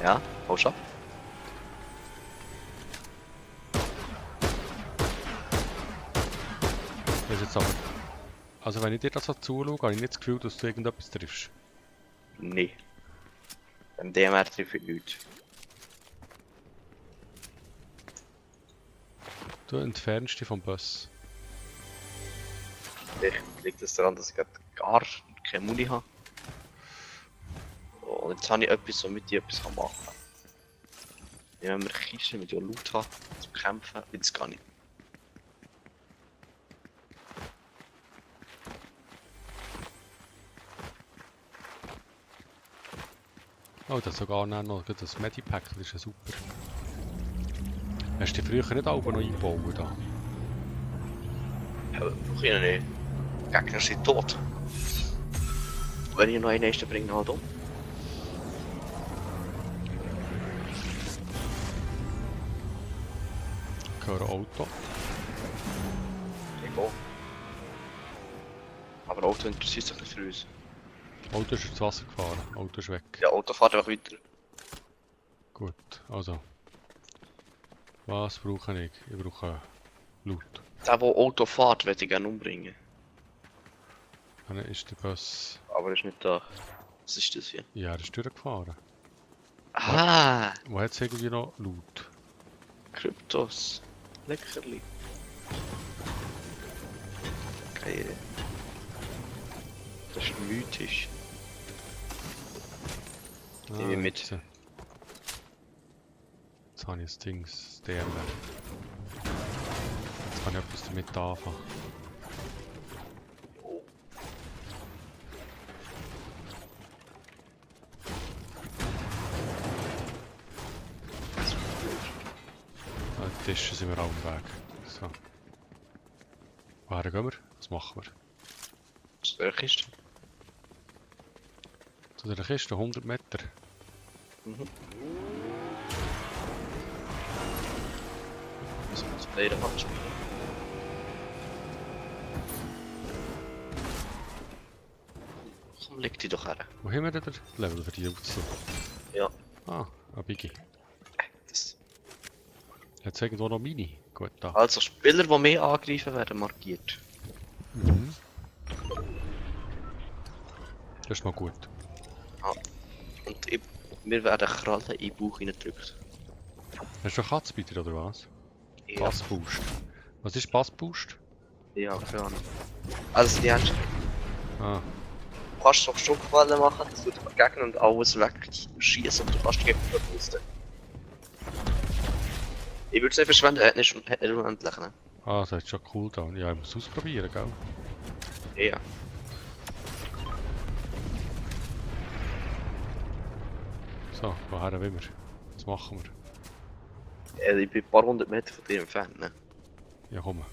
Ja, hau schon. Das ist jetzt aber... Also wenn ich dir das so zuschaue, habe ich nicht das Gefühl, dass du irgendetwas triffst. Nee. Beim DMR treffe ich nichts. Du entfernst dich vom Bus. Vielleicht liegt es daran, dass ich gerade gar keine Muni habe. Und jetzt habe ich etwas, womit ich etwas machen kann. Ja, wenn wir Kisten mit Loot haben, zum Kämpfen, will es gar nicht. Oh, das sogar noch das Medipack, das ist ja super. Hast du die früher nicht auch noch eingebaut? Da? Ja, brauche ich noch nicht. Die Gegner sind tot. Wenn ich noch einen nächsten bringe, halt um. Ich höre Auto. Ich gehe. Aber Auto interessiert sich nicht für uns. Auto ist ins Wasser gefahren. Auto ist weg. Ja, Auto fährt einfach weiter. Gut, also. Was brauche ich? Ich brauche Loot. Der, der Auto fährt, würde ich gerne umbringen. Dann ist der Bus... Aber er ist nicht da. Was ist das hier? Ja, er ist durchgefahren. Ah! Wo hat es irgendwie noch Loot? Kryptos. Leckerli. Geil. Das ist mythisch. Nehme ich mit. Jetzt habe ich das Ding, das DMR. Jetzt kann ich etwas damit anfangen. Tischen sind wir auch am Weg. So. Woher gehen wir? Was machen wir? Das wäre Kiste. Zu der Kiste, 100 Meter. Mhm. Also, das Player macht spielen. Komm, leg die doch her. Wo haben wir denn den Level für die Aufzug? Ja. Ah, ein Biggie. Das. Jetzt irgendwo noch Mini. Gut, da. Also Spieler, die mehr angreifen, werden markiert. Mhm. Das ist mal gut. Und wir werden Krallen in den Bauch reingedrückt. Hast du einen Katzbiter oder was? Ja. Passboost. Was ist Passboost? Ja, keine Ahnung. Also die hast Ah, du kannst so Stückwellen machen, dass du den Gegner und alles wegschießen und du kannst die Gegner boosten. Ich würde es nicht verschwenden, er ist unendlich, ne? ah, das ist schon cool da. Ja, ich muss ausprobieren, gell? Ja. So, woher wollen wir? Was machen wir? Ich bin ein paar hundert Meter von dir entfernt, ne? Ja, komm.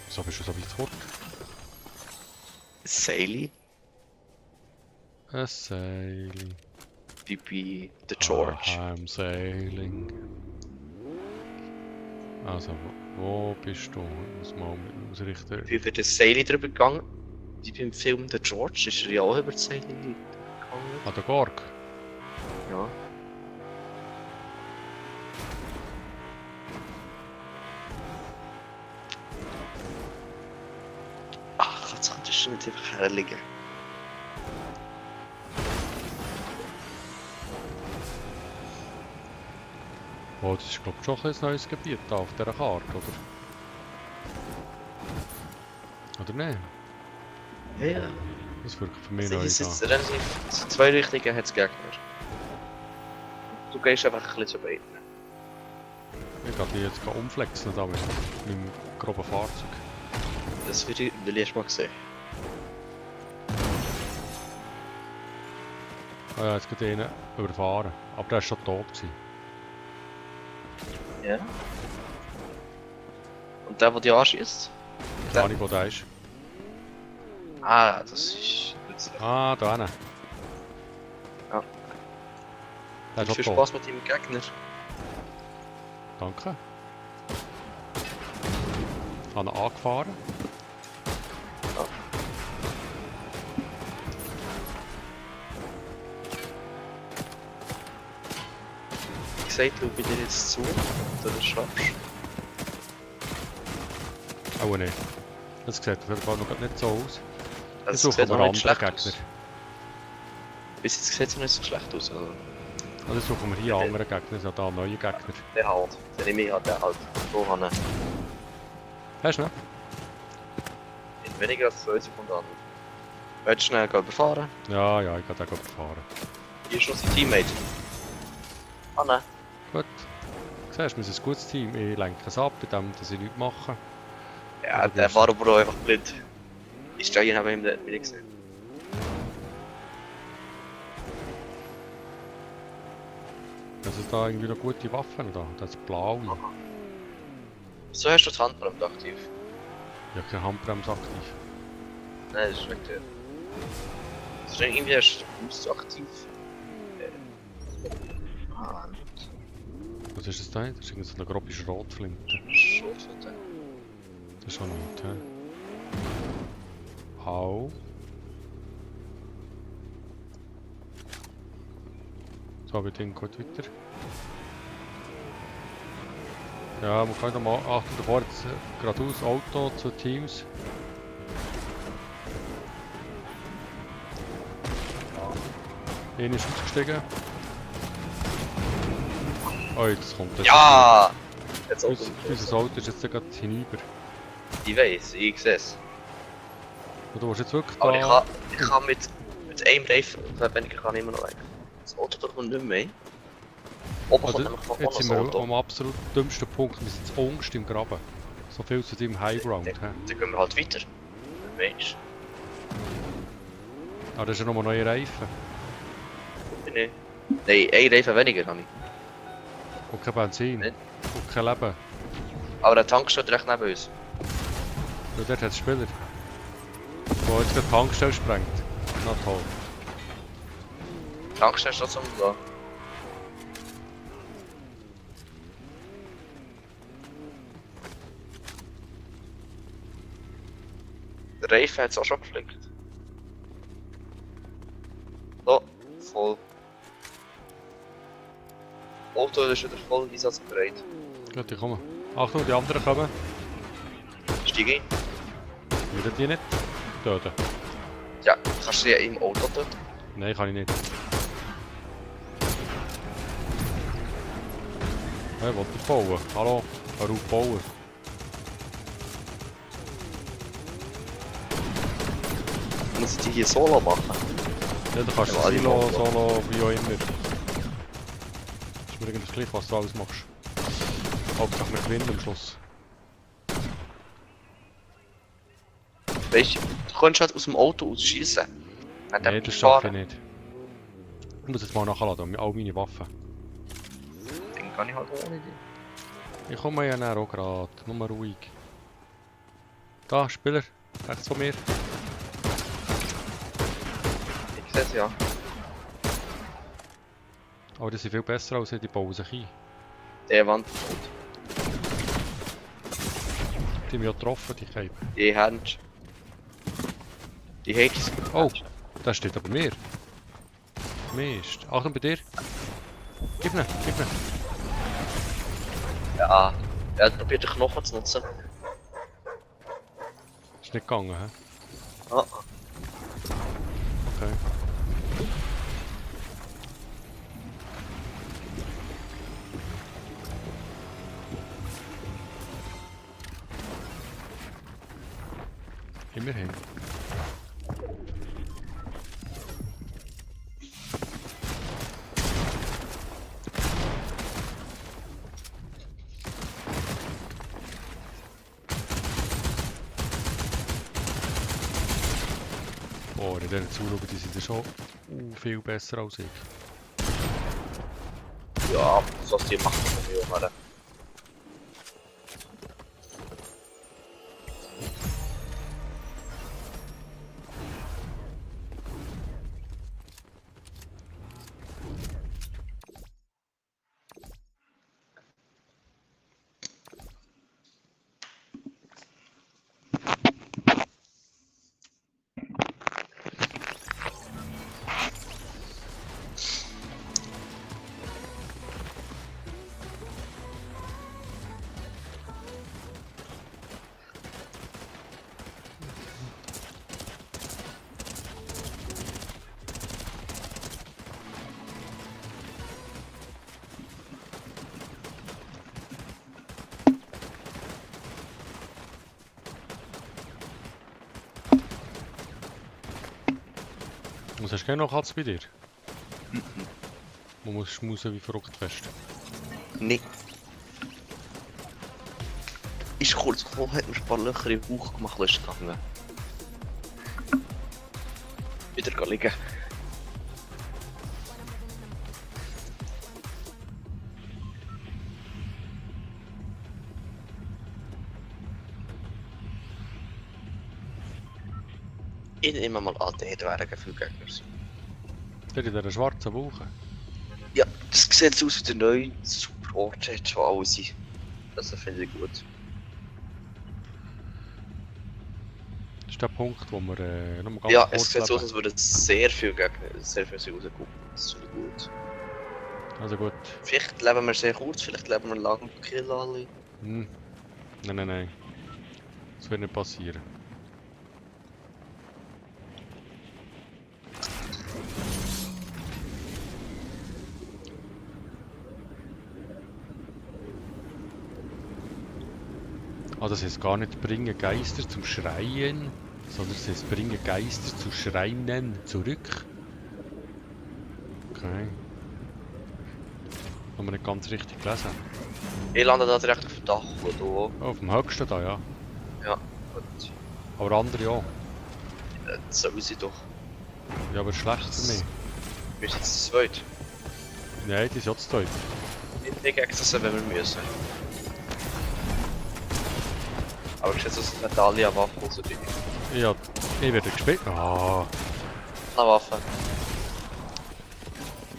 Wieso bist du so weit fort? Saily, A sailing. wie bei The George. I'm sailing. Also, wo bist du? Ich muss mal ausrichten. Ich bin über den Saily drüber gegangen. Wie beim Film The George ist er ja auch über die Saily gegangen. Ah, der Gorg. Ja. Ach, jetzt kannst du schon nicht einfach herliegen. Oh, das ist glaube ich schon ein neues Gebiet da auf dieser Karte, oder? Oder nein? Ja. Das wirkt für mich Also neu hier da. sind relativ in zwei Richtungen hat es Gegner. Du gehst einfach ein bisschen zu beiden. Ich kann die jetzt umflexen da mit meinem groben Fahrzeug. Das will ich erst mal sehen. Ah ja, jetzt geht einen überfahren. Aber der ist schon tot gewesen. Ja. Und der die anschießt? Keine Ahnung, wo der ist. Ah, das ist nützlich. Ah, da hinten. Ja. Der ist Viel schon tot. Spaß mit deinem Gegner. Danke. Ich habe ihn angefahren. Wie gesagt, schau bei dir jetzt zu, ob du das schaffst. Oh nicht. Das sieht auf jeden Fall noch nicht so aus. Also, Jetzt es suchen sieht wir noch nicht andere schlecht Gegner. aus. Bis jetzt sieht es noch nicht so schlecht aus. Also, Also suchen wir hier andere Gegner, also da neue Gegner. der halt. Der nehme ich halt, der halt. So habe Hast du ihn? in weniger als 2 Sekunden an. Willst du schnell überfahren? Ja, ja, ich kann den fahren. Hier ist schon sein Teammate. Ah nein. Gut. Siehst du, wir sind ein gutes Team. Ich lenke es ab, bei dem, dass ich nichts mache. Ja, Ja, der das- war aber auch einfach blind. Ich stehe hier neben ihm, der will ich gesehen. Also da irgendwie noch gute Waffen da. Das ist blau. So hast du die Handbremse aktiv. Ich habe keine Handbremse aktiv. Nein, das ist nicht der. Das ist irgendwie erst Boost aktiv. Ah, Was ist das da? Das ist irgendwie so eine grobe Schrotflinte. Schrotflinte. Das ist auch nicht, hä? Hau. So, wir denken gut weiter. Ja, man kann mal achten, davor jetzt geradeaus Auto zu Teams. Einer ist ausgestiegen. Oh, jetzt kommt das. Ja! Jetzt auch Unser Auto ist jetzt gerade hinüber. Ich weiß, ich sehe es. Und du willst jetzt wirklich Aber da... ich kann mit einem Reifen, weniger kann ich immer noch weg. Das Auto tut man nicht mehr. Oben kommt Also, nämlich von jetzt sind das wir Auto. am absolut dümmsten Punkt. Wir sind zuunterst im Graben. So viel zu deinem Highground. hä? Dann gehen wir halt weiter. Mensch, Ah, das ist ja nochmal neue Reifen. bin ich. Nein, ein Reifen weniger habe ich. Und kein Benzin. Nicht? Und kein Leben. Aber der Tank steht direkt neben uns. Ja, dort hat es Spieler. Der jetzt gerade die Tankstelle sprengt. Na toll. Die Tankstelle ist trotzdem da. Der Reifen hat es auch schon geflickt. So, voll. Auto ist wieder voll einsatzbereit. Gut, die kommen. Achtung, die anderen kommen. Steig ein. Wieder die nicht? Töten. Ja, kannst du die im Auto töten? Nein, kann ich nicht. Hey, wollt ihr bauen? Hallo? Hör auf bauen. Muss ich die hier solo machen? Ja, du kannst Ja, das Silo, alle Solo, wie auch immer. Ist mir eigentlich gleich, was du alles machst. Hauptsache wir gewinnen am Schluss. Weißt du, du kannst halt aus dem Auto ausschießen. Nein, das schaffe ich nicht. Ich muss jetzt mal nachladen, all meine Waffen. Dann kann ich halt ohne die. Ich komme ja näher auch gerade, nur mal ruhig. Da, Spieler, rechts von mir. Ich sehe es ja. Aber die sind viel besser als die bauen sich ein. Der Wand tot. Die haben mich ja getroffen, die Käfer. Die Hand. Die Hecks. Oh, da steht aber mehr. Mist. Achtung bei dir. Gib ihn, gib ihn. Ja. Er hat probiert den Knochen zu nutzen. Ist nicht gegangen, hä? Ah. Okay. Immerhin. Boah, in denen zuschauen, die sind ja schon viel besser als ich. Ja, was die machen von mir, Alter. Was hast du noch Katz bei dir? Man muss schmusen wie verrückt fest. Nee. Ist kurz gekommen, hat mir ein paar Löcher im Bauch gemacht, ist gegangen. Wieder liegen. Ich nehme mal an, dort wären viele Gegner sein. Der in dieser schwarzen Wolke. Ja, das sieht so aus wie der neue Superort, hat schon alles. Das finde ich gut. Das ist der Punkt, wo wir noch mal ganz Ja, kurz es sieht so aus, leben. als würden sehr viele Gegner, sehr viel rauskommen. Das finde ich gut. Also gut. Vielleicht leben wir sehr kurz, vielleicht leben wir lang und killen alle. Hm. Nein, nein, nein. Das wird nicht passieren. Also das heißt gar nicht bringen Geister zum Schreien, sondern es heißt bringen Geister zu Schreinen zurück. Okay. Haben wir nicht ganz richtig gelesen. Ich lande da direkt auf dem Dach, wo du auch. Oh, auf dem höchsten da, ja. Ja, gut. Aber andere auch. Das soll sie doch. Ja, aber schlecht für mich. Wir sind jetzt zu zweit. Nein, die ist ja zu tief. Nicht gegen das, wenn wir müssen. Aber ich schätze, es hat alle eine Waffe, also die Ja, ich werde gespielt. Ah, eine Waffe.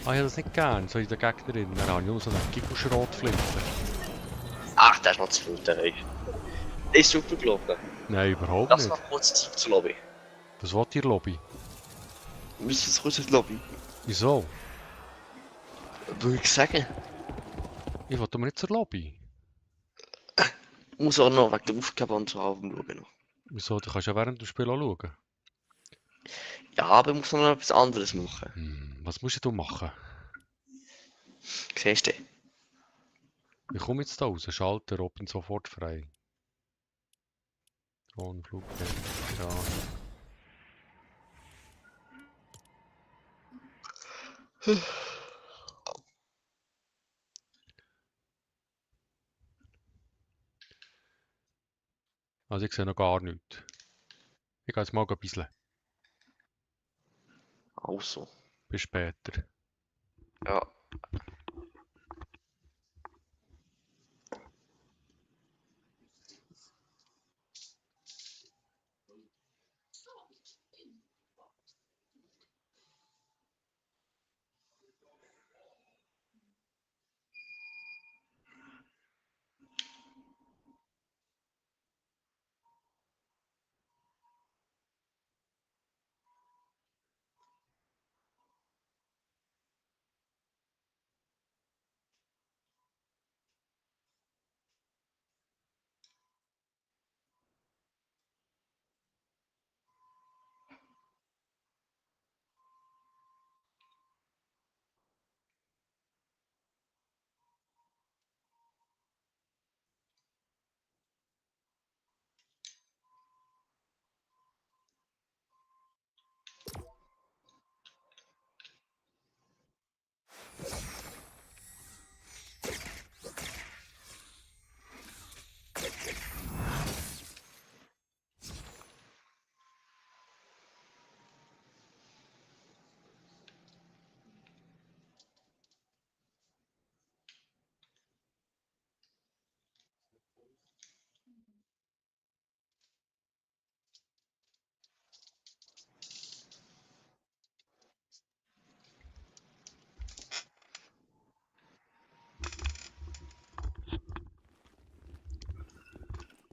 ich habe das nicht gern, so in der Gegnerin. Dann habe ich nur so eine Gigelschrotflinte. Ach, das ist noch zu viel, ey. Ist super gelaufen. Nein, überhaupt Lass nicht. mal kurz zurück zur Lobby. Was will ihr Lobby? Wir müssen jetzt kurz in die Lobby. Wieso? Würde ich sagen. Ich will aber nicht zur Lobby. Ich muss auch noch wegen der Aufgabe und so schauen. Noch. Wieso? Du kannst ja während dem Spiel auch schauen. Ja, aber ich muss noch etwas anderes machen. Was musst du machen? Siehst du? Ich komme jetzt da raus, Schalter, Open sofort frei. Drohnenflug, ja. Also ich sehe noch gar nichts. Ich gehe jetzt mal ein bisschen. Also. Bis später. Ja.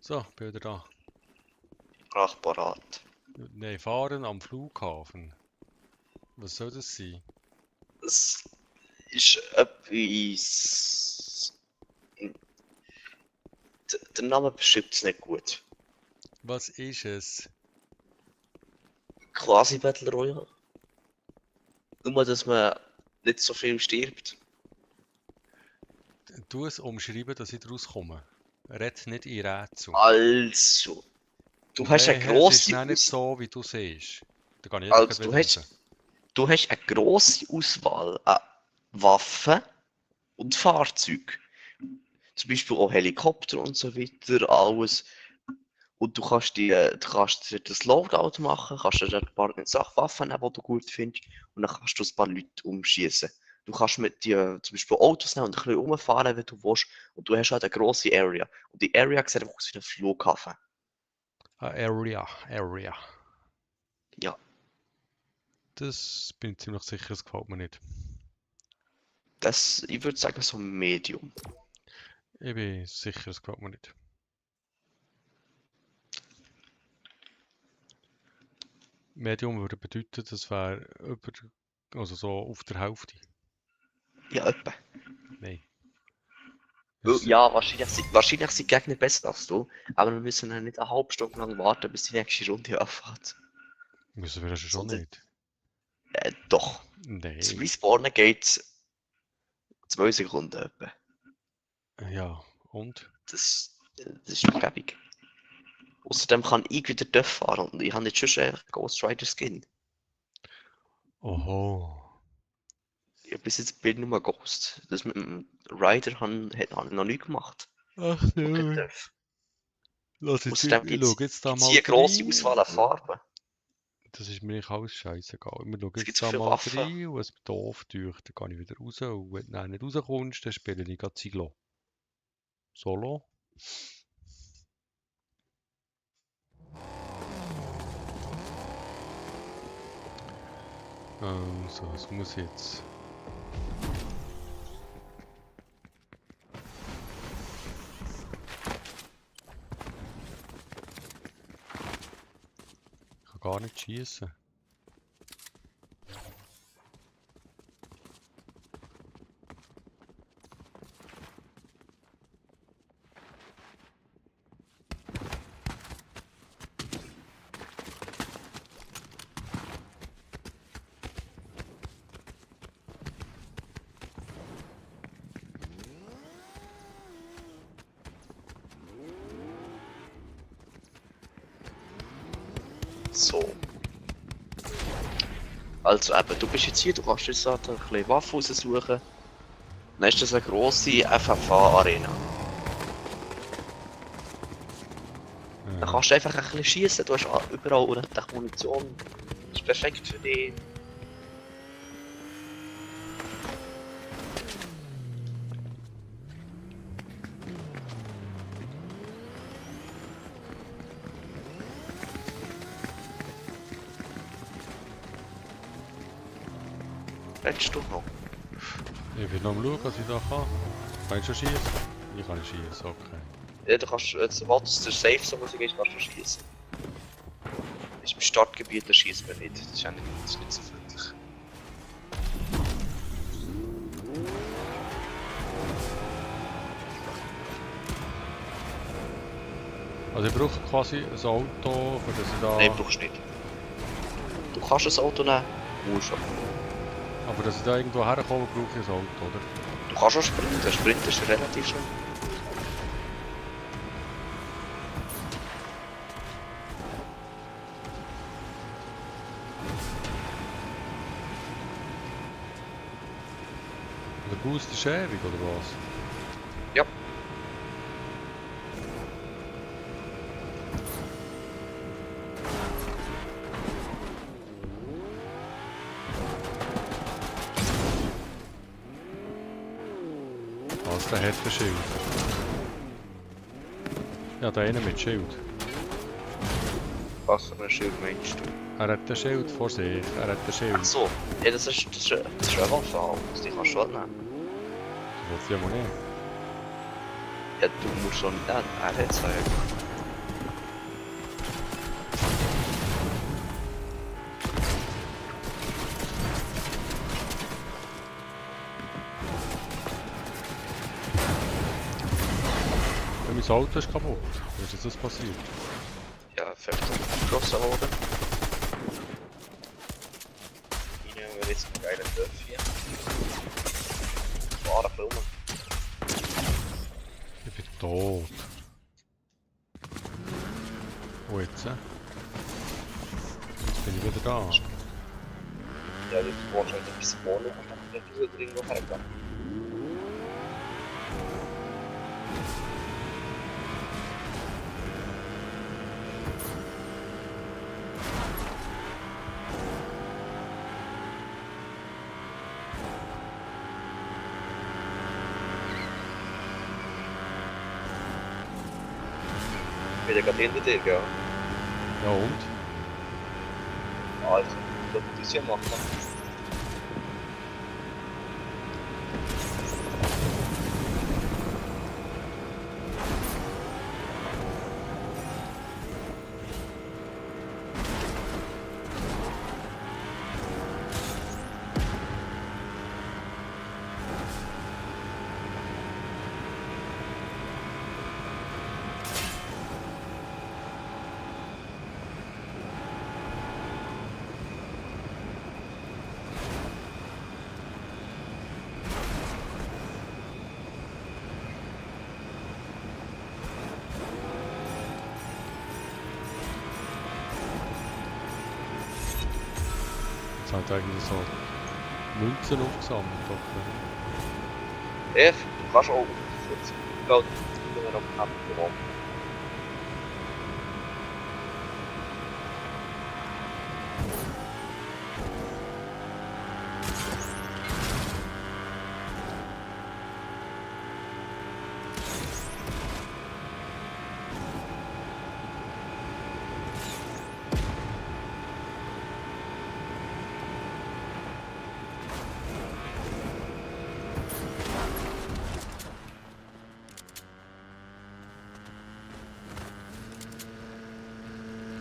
So, bin wieder da. Sprachparat. Nein, fahren am Flughafen. Was soll das sein? Es ist etwas. Der Name beschreibt es nicht gut. Was ist es? Quasi Battle Royale. Nur, dass man nicht so viel stirbt. Tu es umschreiben, dass ich daraus komme. Red nicht in Rätsel. Also. Du hast eine Es ist grosse dann nicht so, wie du siehst. Da kann ich Also, einfach du wieder raus. du hast eine grosse Auswahl an Waffen und Fahrzeugen. Zum Beispiel auch Helikopter und so weiter, alles. Und du kannst dir das Loadout machen, kannst dir ein paar Waffen nehmen, die du gut findest, und dann kannst du ein paar Leute umschießen. Du kannst mit dir zum Beispiel Autos nehmen und ein bisschen rumfahren, wenn du willst, und du hast halt eine grosse Area. Und die Area sieht einfach aus wie ein Flughafen. Area. Ja, Das bin ich ziemlich sicher, das gefällt mir nicht. ich würde sagen, so Medium. Ich bin sicher, das gefällt mir nicht. Medium würde bedeuten, das wäre über, also so auf der Hälfte. Ja, etwa. Nein. Ja, wahrscheinlich sind die Gegner besser als du, aber wir müssen dann nicht eine halbe Stunde lang warten, bis die nächste Runde anfängt. Müssen wir das schon Sondern- nicht. Doch. Nein. Zum Respawnen geht 2 Sekunden etwa. Ja, und? Das ist doch gäbig. Außerdem kann ich wieder Dörf fahren und ich habe nicht schon einen Ghost Rider Skin. Oho. Ich habe bis jetzt bin nur Ghost. Das mit dem Rider hat ich noch nie gemacht. Ach Und kein so. Dörf. Lass jetzt, Außerdem ich gibt schaue jetzt da es mal hier eine grosse rein. Auswahl an Farben. Das ist mir nicht alles scheißegal. Wir schauen Es jetzt gibt so da viele mal Waffen. rein und es mir doof durch. Dann gehe ich wieder raus. Und wenn du dann nicht rauskommst, dann spiele ich gerade Siglo. Solo. Also, das muss jetzt. Ich kann gar nicht schießen. So. Also eben, du bist jetzt hier, du kannst jetzt halt ein bisschen Waffen raussuchen. Dann ist das eine grosse FFA-Arena. Dann kannst du einfach ein bisschen schießen, du hast überall unendlich Munition. Das ist perfekt für dich. Redest du noch? Ich will noch mal schauen, was ich da kann. Kann ich schon schießen? Ich kann nicht schießen, okay. Ja, du kannst, sobald es der Safe so ist, kannst du schießen. Ist im Startgebiet, da schießt man nicht. Das ist, das ist nicht so freundlich. Also ich brauche quasi ein Auto, für das ich da... Nein, brauchst du nicht. Du kannst ein Auto nehmen, musst du. Aber dass ich da irgendwo herkomme, brauche ich ein Auto, oder? Du kannst auch sprinten, sprinten ist relativ schnell. Der Boost ist ewig, oder was? Ja. Was, der hat ein Schild. Ja, der eine mit Schild. Was für ein Schild meinst du? Er hat ein Schild vor sich, er hat ein Schild. Ach so, ja, das ist eine Waffe, Alex, die kannst du halt nehmen. Das will ich ja mal nicht. Ja, du musst schon nicht nehmen, er hat es einfach. Ja, mein Auto ist kaputt. Wie ist jetzt das passiert? Ja, vielleicht abgeschossen worden. Hier nehmen wir jetzt einen geilen Dörf hier. Fahren filmen. Ich bin tot. Wo jetzt? Jetzt bin ich wieder da. Ja, du brauchst halt ein bisschen Wohnung und dann kannst du wieder irgendwo hergehen. Wieder gerade hinter dir, gell? Ja und? Also, das muss ich ja machen. Jetzt hat eigentlich so Münzen aufgesammelt, oder? Du kannst auch aufsetzen. Ich glaube, ich bin noch knapp geworden.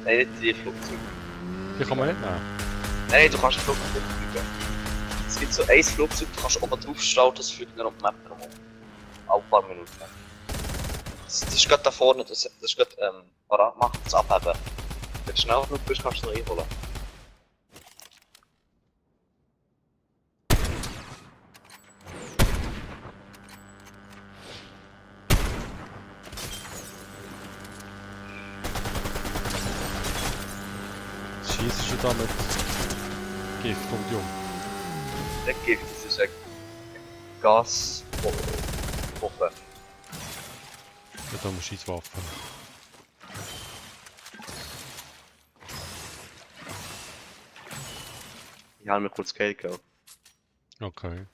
Nein, nicht die Flugzeuge. Die kann man nicht nehmen. Nein, du kannst Flugzeug fliegen. Es gibt so ein Flugzeug, du kannst oben drauf stellen, das fliegt dann auf die Map rum. Alle paar Minuten. Das ist gerade da vorne, das ist gerade parat machen, das abheben. Wenn du schnell genug bist, kannst du es noch einholen. Schießt schon da mit Gift um die um. Nicht Gift, das ist ein Gaswaffe. Ja, da haben wir Schießwaffen. Ich habe mir kurz Geld gegeben. Okay.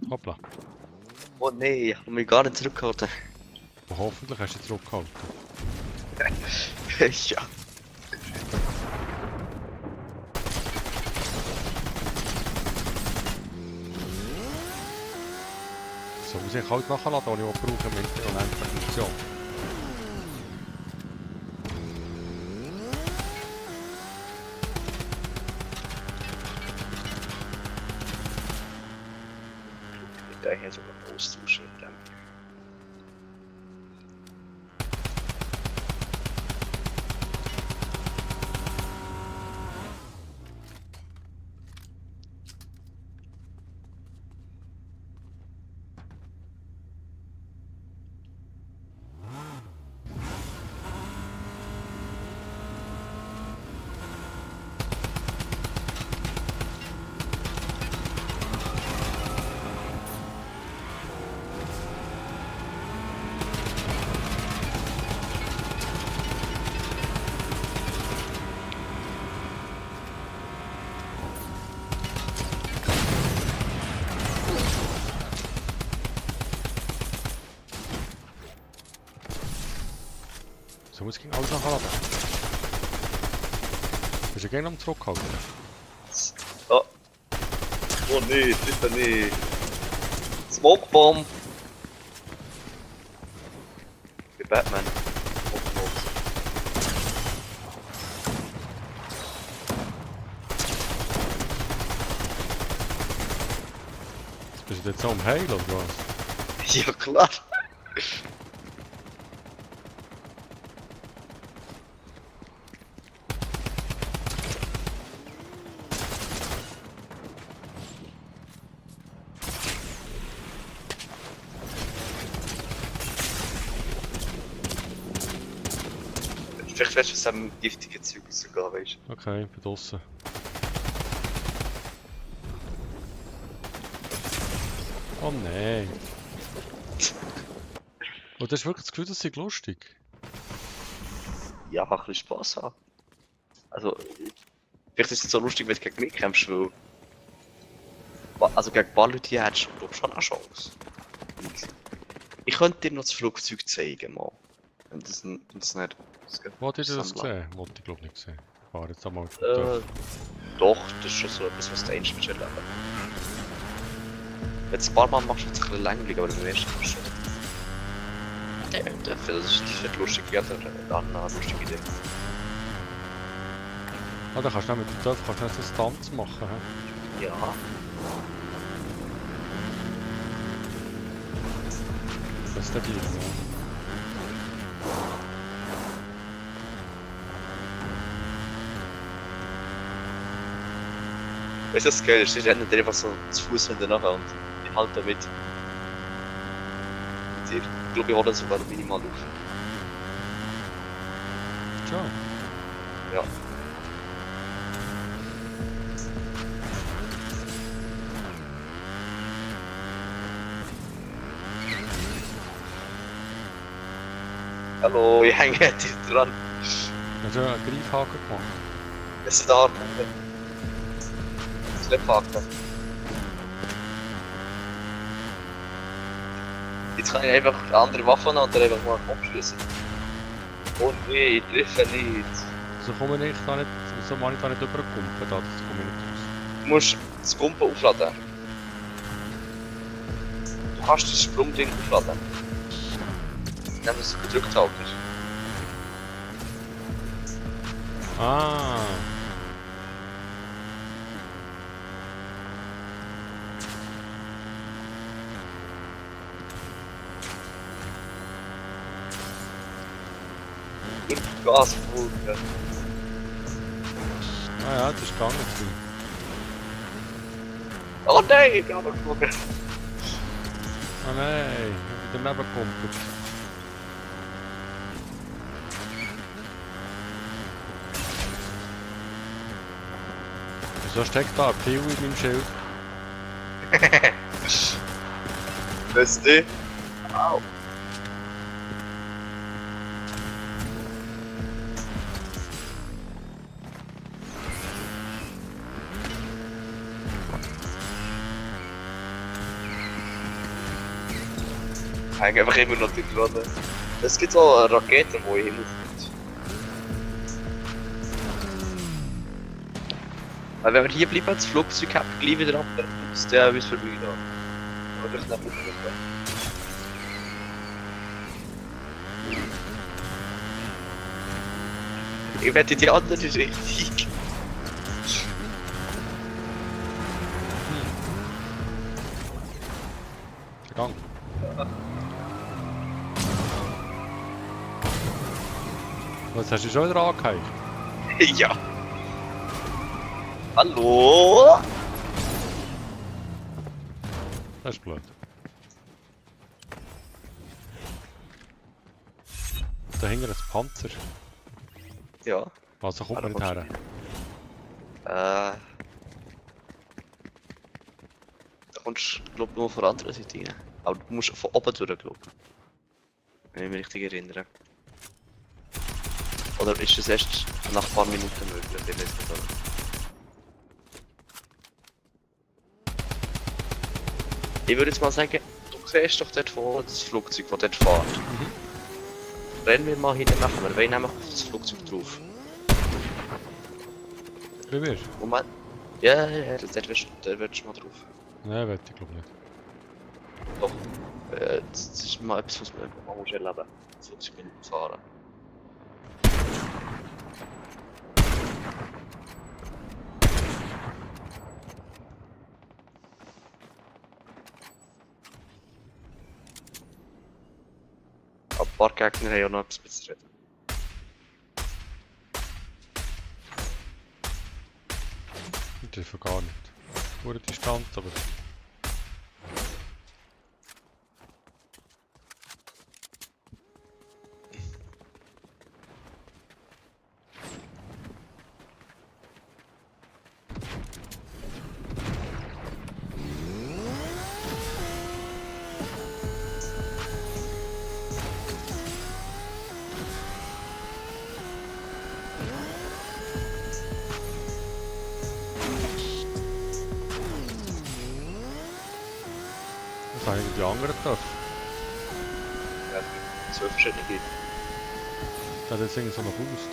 Hoppla. Oh nein, ich habe mich gar nicht zurückgehalten. Und hoffentlich hast du dich zurückgehalten. Ja. So muss ich halt nachladen, ohne was brauchen mit der unendlichen Funktion. Ich kann hier sogar austauschen mit dem. So muss ich gegen alles nachladen. Bist du gerne am Zurückhalten? Oh. Oh nee, bitte nee. Smokebomb! Wie Batman. Smokebomb. Bist du jetzt so am Heilen oder was? Ja klar. Vielleicht willst du es am giftigen Zeug rausgehen, weißt du? Okay, ich bin draussen. Oh nein. Und du hast wirklich das Gefühl, das ist lustig. Ja, ein bisschen Spaß haben. Also, vielleicht ist es so lustig, wenn du gegen mich kämpfst, weil. Also gegen ein paar Leute hier hättest du schon eine Chance. Ich könnte dir noch das Flugzeug zeigen, mal. Wenn das nicht. Wollt ihr das gesehen? Wollte ich glaube nicht gesehen. Ich fahre jetzt einmal. Doch, das ist schon so etwas, was du einst willst erleben. Wenn du es ein paar Mal machst, wird es ein bisschen langweilig, aber beim ersten Mal schon. Das wird lustig, ja, dann eine lustige Idee. Ah, da kannst du mit dem Töpf kannst du nicht so Stunts machen. He? Ja. Das ist der Deal, ja. Weißt du, das geil ist? Die rennen dir einfach so zu Fuß hinterher und ich halte damit. Ich glaube, ich hole sogar minimal auf. Ciao. Ja. Hallo, ich hänge dich dran. Hast du einen Greifhaken gemacht? Es ist da. Sliphaken. Jetzt kann ich einfach eine andere Waffe nehmen und dann einfach mal einen Kopf schiessen. Oh nee, ich treffe nicht. So komme ich da nicht, so mache ich da nicht überkumpeln, da, das komme ich nicht raus. Du musst das Kumpel aufladen. Du kannst das Sprungding aufladen. Indem du es gedrückt haltest. Ah. Und Gas voll. Ah ja, das ist gegangen. Oh nein, ich bin runtergeflogen. Ah nein, ich bin daneben gekumpelt. Wieso steckt da ein Pfeil in meinem Schild? Was du? Au. Ich hänge einfach immer noch dran. Es gibt so Raketen, die hin und weil wenn wir hier bleiben, das Flugzeug hat gleich wieder ab, dann ist der bis vorbei da. Aber das ist nicht gut. Ich wette die andere richtig. Vergangen. Was hast du schon wieder angeheizt? Ja. Hallo? Das ist blöd. Dahinter ein Panzer. Ja. Also kommt man nicht her. Da kommst du, glaube ich, nur von der anderen Seite rein. Aber du musst von oben durch, glaube ich. Wenn ich mich richtig erinnere. Oder ist das erst nach ein paar Minuten möglich? Ich weiß nicht. Ich würde jetzt mal sagen, du siehst doch dort vorne das Flugzeug, das dort fährt. Rennen wir mal hinten nach, wir wollen nämlich auf das Flugzeug drauf. Wie wir? Moment. Ja, dort willst du mal drauf. Nein, weiß ich glaube nicht. Doch. Das ist mal etwas, was man mal muss erleben muss. Flugzeug fahren. Ein paar Gegner haben ja noch etwas zu reden. Ich treffe gar nicht. Gute Distanz, aber... Was haben die anderen getroffen? Ja, 12 verschiedene gibt. Da hat jetzt irgendwie so einen Boost.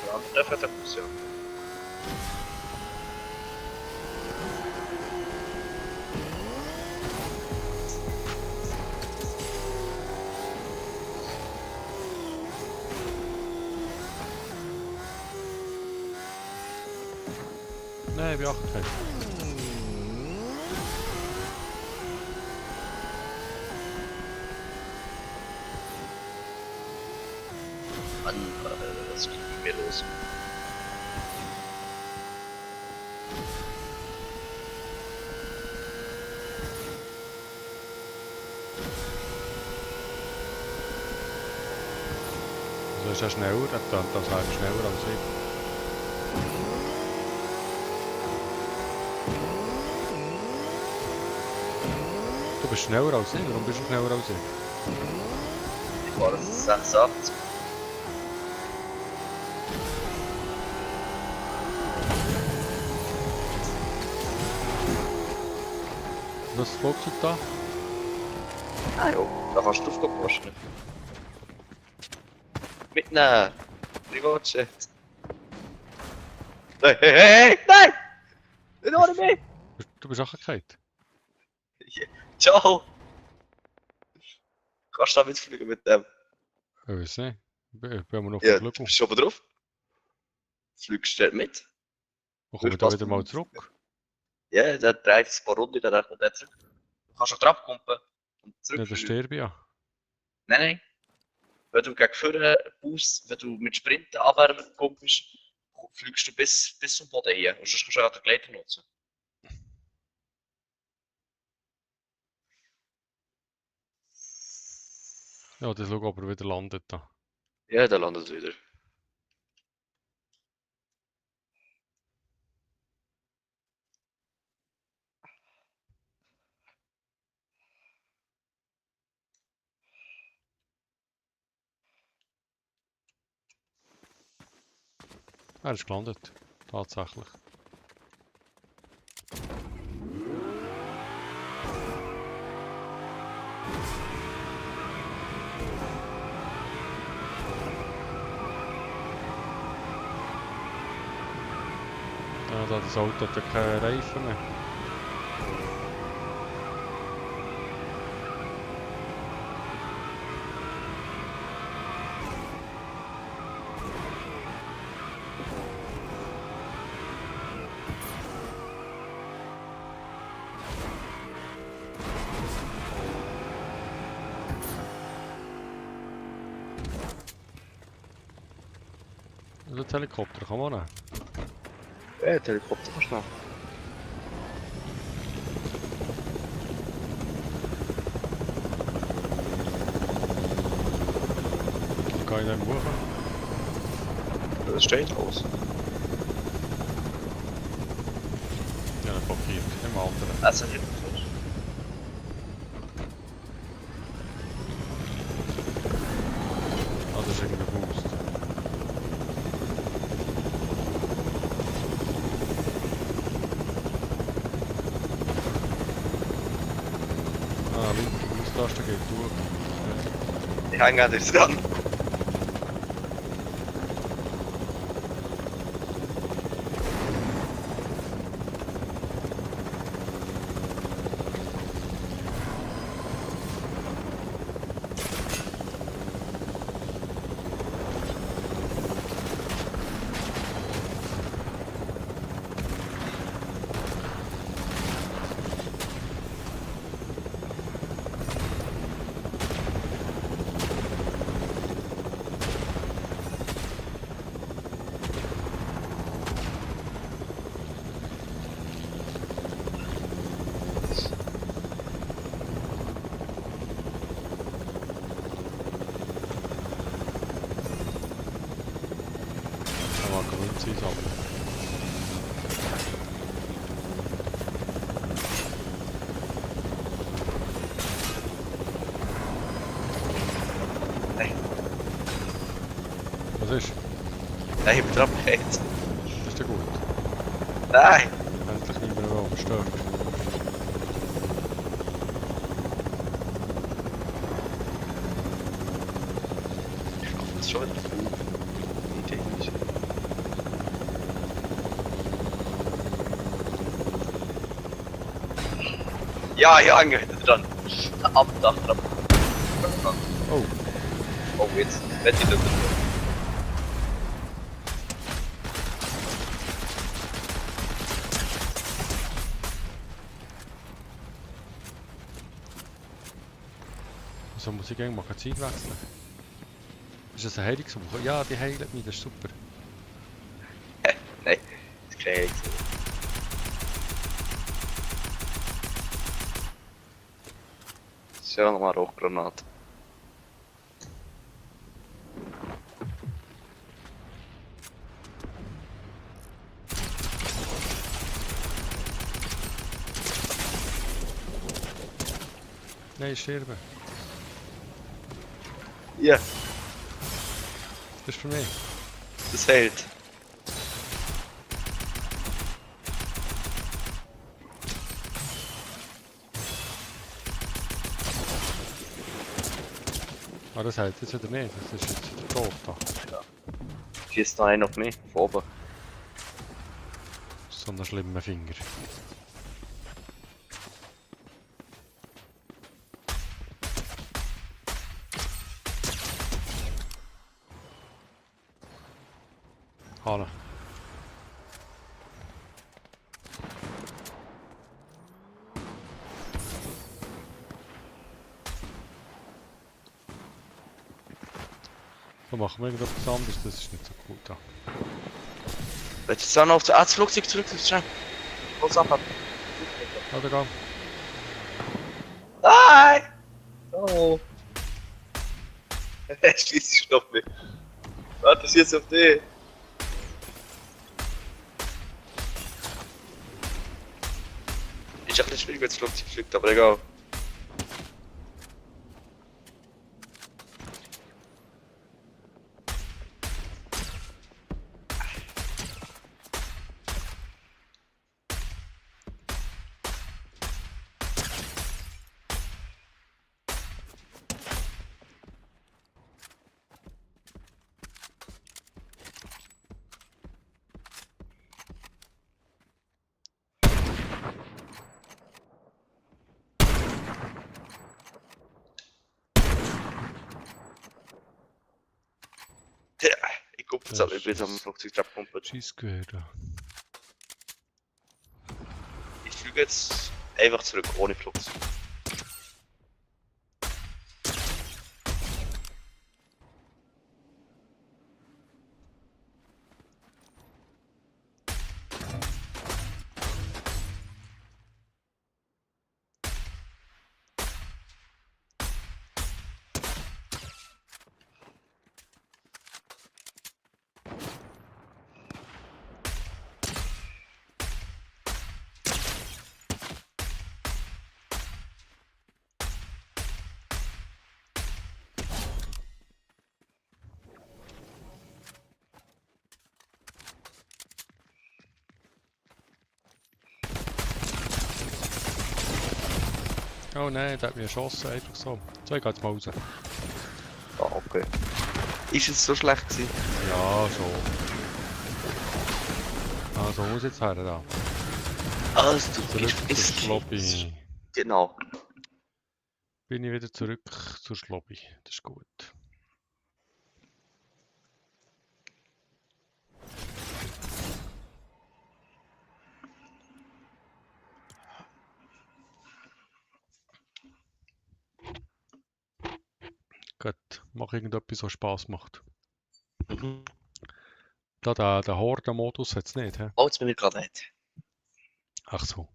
Der andere trifft den Bus, ja. Nein, ich bin 8 Mann, was geht mit mir los? Also ist er schneller, das wäre schneller als ich. Du bist schneller als ich, warum bist du schneller als ich? Ich fahre 86. Was ist das Flugzeug da? Ah ja, da kannst du drauf posten. Mitnehmen! Privatjet! Nein, hey, nein! Nicht ohne mich! Du bist auch gefallen. Ciao! Kannst du da mitfliegen mit dem? Ich weiß nicht. Ich bin immer noch auf Ja, dem du Flügel. bist oben drauf. Fliegst du dort mit? Und komme ich da wieder mal zurück? Ja, dann dreht es ein paar Runden, dann kommt er zurück. Du kannst auch drauf kumpen und Ja, dann zurückfliegen. sterbe ich ja. Nein, nein. Wenn du gegen vorne baust, wenn du mit Sprinten runterkumpelst, fliegst du bis zum Boden hin. Und sonst kannst du auch den Gleiter nutzen. Ja, das schau, ob er wieder landet da. Ja, dann landet es wieder. Er ist gelandet. Tatsächlich. Ja, das Auto hat ja keine Reifen mehr. Also das Helikopter kann man nehmen. Ja, der Helikopter kannst du noch. Dann kann ich dann hoch. Das steht aus. Ja, dann blockiert. Im anderen. Also nicht so. Ah, das ist irgendwie Boost. Ah, linke Boost-Taste geht durch. Ich hänge jetzt dran. Da war Grünzi sammeln. Nein, Was ist? nein, ich bin dran gegangen. Das ist ja gut. Nein! Endlich nicht mehr umstört. Ich glaube, das ist schon wieder cool. Idee. Ja, ich hänge hinten dran. Am Dach dran. Oh, Oh, jetzt wette ich das. also muss ich gegen Magazin wechseln? Ist das eine Heilungssuche? Ja, die heilt mich, das ist super. Nein, das kriege ich nicht. Das ist ja nochmal eine Rauchgranate. Nein, ich sterbe. Ja, Das ist für mich. das hält. Ah, das hält jetzt wieder nicht. Das ist jetzt wieder tot da. Schießt da einer auf mich, von oben. So einen schlimmen Finger. Hallo. So machen wir irgendetwas anderes, das ist nicht so cool da. Willst du jetzt auch noch auf das Flugzeug zurück? Schnell. Los ab. Oder geh. Nein! Oh. Schießt auf mich. Warte, ich jetzt auf dich. Ist ein bisschen schwierig, wenn das Flugzeug fliegt, aber egal. Ja, ich gucke jetzt Ja, aber, ich bin jetzt am Flugzeugtrap komplett. Schießgewehr da. Ich fliege jetzt einfach zurück, ohne Flugzeug. Oh nein, der hat mich erschossen, einfach so. So, ich geh jetzt mal raus. Ah, okay. Ist es so schlecht gewesen? Ja, schon. Also muss jetzt her da. Also, du Zurück bist zur Lobby. Genau. Bin ich wieder zurück zur Lobby. Das ist gut. Gut, mach irgendetwas, was Spaß macht. Mhm. Da, der Horde-Modus hat es nicht, hä? Oh, jetzt bin ich gerade nicht. Ach so.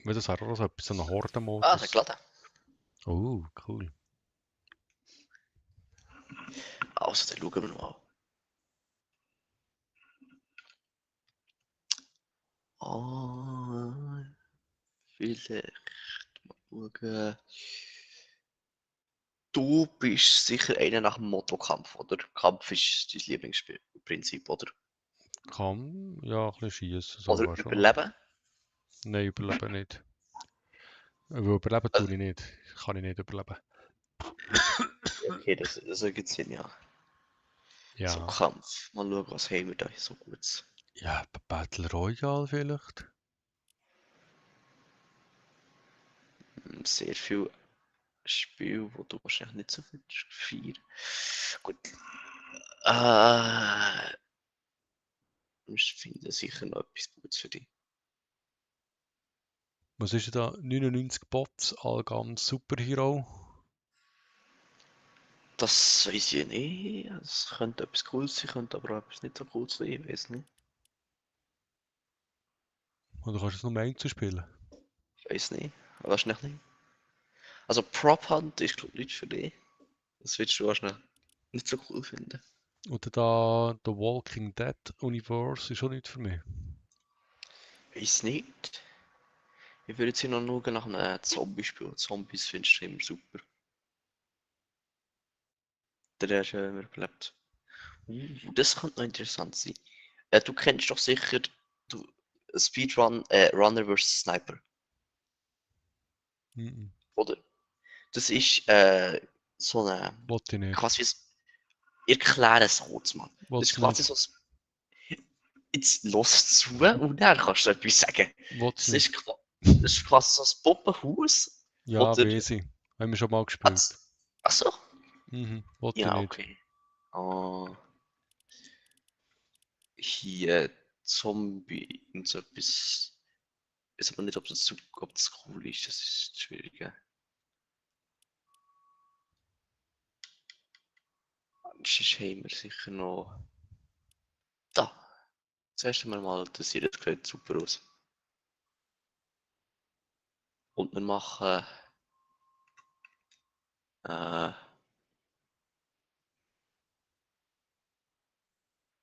Weil das wäre auch so etwas, so ein Ah, der Horde-Modus. geladen. Oh, cool. Also, dann schauen wir mal. Ah, vielleicht mal schauen. Du bist sicher einer nach dem Motto-Kampf, oder? Kampf ist dein Lieblingsprinzip, oder? Kann, ja, ein bisschen schiessen, so Oder wäre schon. überleben? Nein, überleben nicht. Weil überleben Also, tue ich nicht. Kann ich nicht überleben. okay, das ergibt Sinn, ja. So, Ja. Kampf. Mal schauen, was haben wir da so Gutes. Ja, Battle Royale vielleicht. Sehr viel Spiel, wo du wahrscheinlich nicht so viel feiern. Gut. Wir finden sicher noch etwas Gutes für dich. Was ist denn da? 99 Bots, Allgame Superhero. Das weiß ich nicht. Es könnte etwas Cooles sein, könnte aber auch etwas nicht so Cooles sein, ich weiß nicht. Oder kannst du es nur einzeln spielen? Ich weiß nicht. Wahrscheinlich nicht. Also Prop Hunt ist glaube ich nicht für dich. Das würdest du wahrscheinlich nicht so cool finden. Oder da The Walking Dead Universe ist auch nicht für mich. Weiß nicht. Ich würde jetzt hier noch schauen nach einem Zombie-Spiel. Zombies findest du immer super. Der hast ja immer überlebt. Das könnte noch interessant sein. Du kennst doch sicher du, Speedrun Runner vs Sniper, Mhm. oder? Das ist so eine, Wollte ich nicht. quasi, ich erkläre es kurz, Mann. Das Wollte ist ich quasi nicht. so ein, jetzt los zu und dann kannst du etwas sagen. Wollte Das ich nicht. ist, das ist quasi so ein Puppenhaus, Ja, oder, weiss ich. Haben wir schon mal gespielt. achso, Mhm, wollte ich ja, nicht. okay. Hier, Zombie und so etwas. Ich weiß aber nicht, ob das cool ist, das ist schwierig. Ja. Sonst haben wir sicher noch. Da! Zuerst einmal das hier, das sieht super aus. Und wir machen.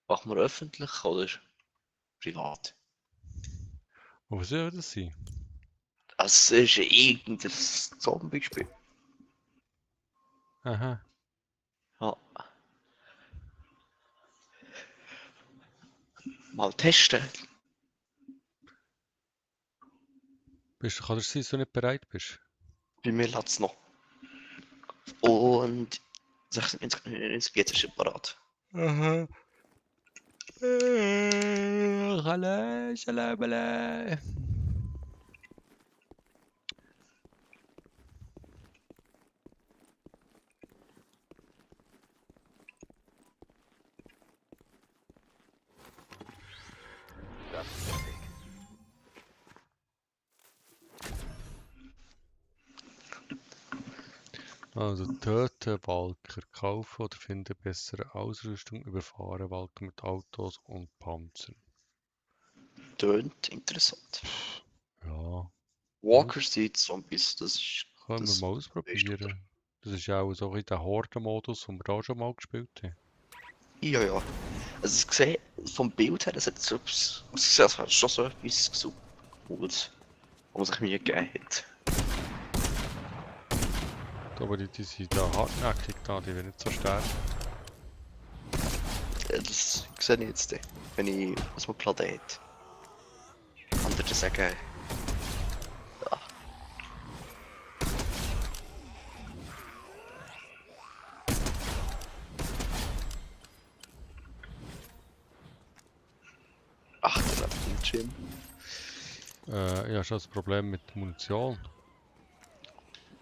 Machen wir öffentlich oder privat? Aber was soll das sein? Das ist irgendein Zombie-Spiel. Aha. Ja. Mal testen. Kann das sein, dass du nicht bereit bist? Bei mir lädt es noch. Und 96 99 jetzt ist er parat. Aha. Hallo, Schalabala. Also töten Walker, kaufen oder finden bessere Ausrüstung, überfahren Walker mit Autos und Panzern. Tönt interessant. Ja, Walkers sind Zombies, das ist. können wir Das mal weißt du, oder? ausprobieren. Das ist ja auch so ein der Horde-Modus, den wir auch schon mal gespielt haben. Ja, ja. Also ich sehe, vom Bild her, das hat so etwas, das hat schon so etwas so Cooles, wo man sich Mühe gegeben hat. Aber die sind da hartnäckig da, die werden nicht so sterben. Das sehe ich jetzt, wenn ich aus dem Planet. Andere sagen, ja. Ach, der hat einen Gym. Ich habe schon das Problem mit Munition.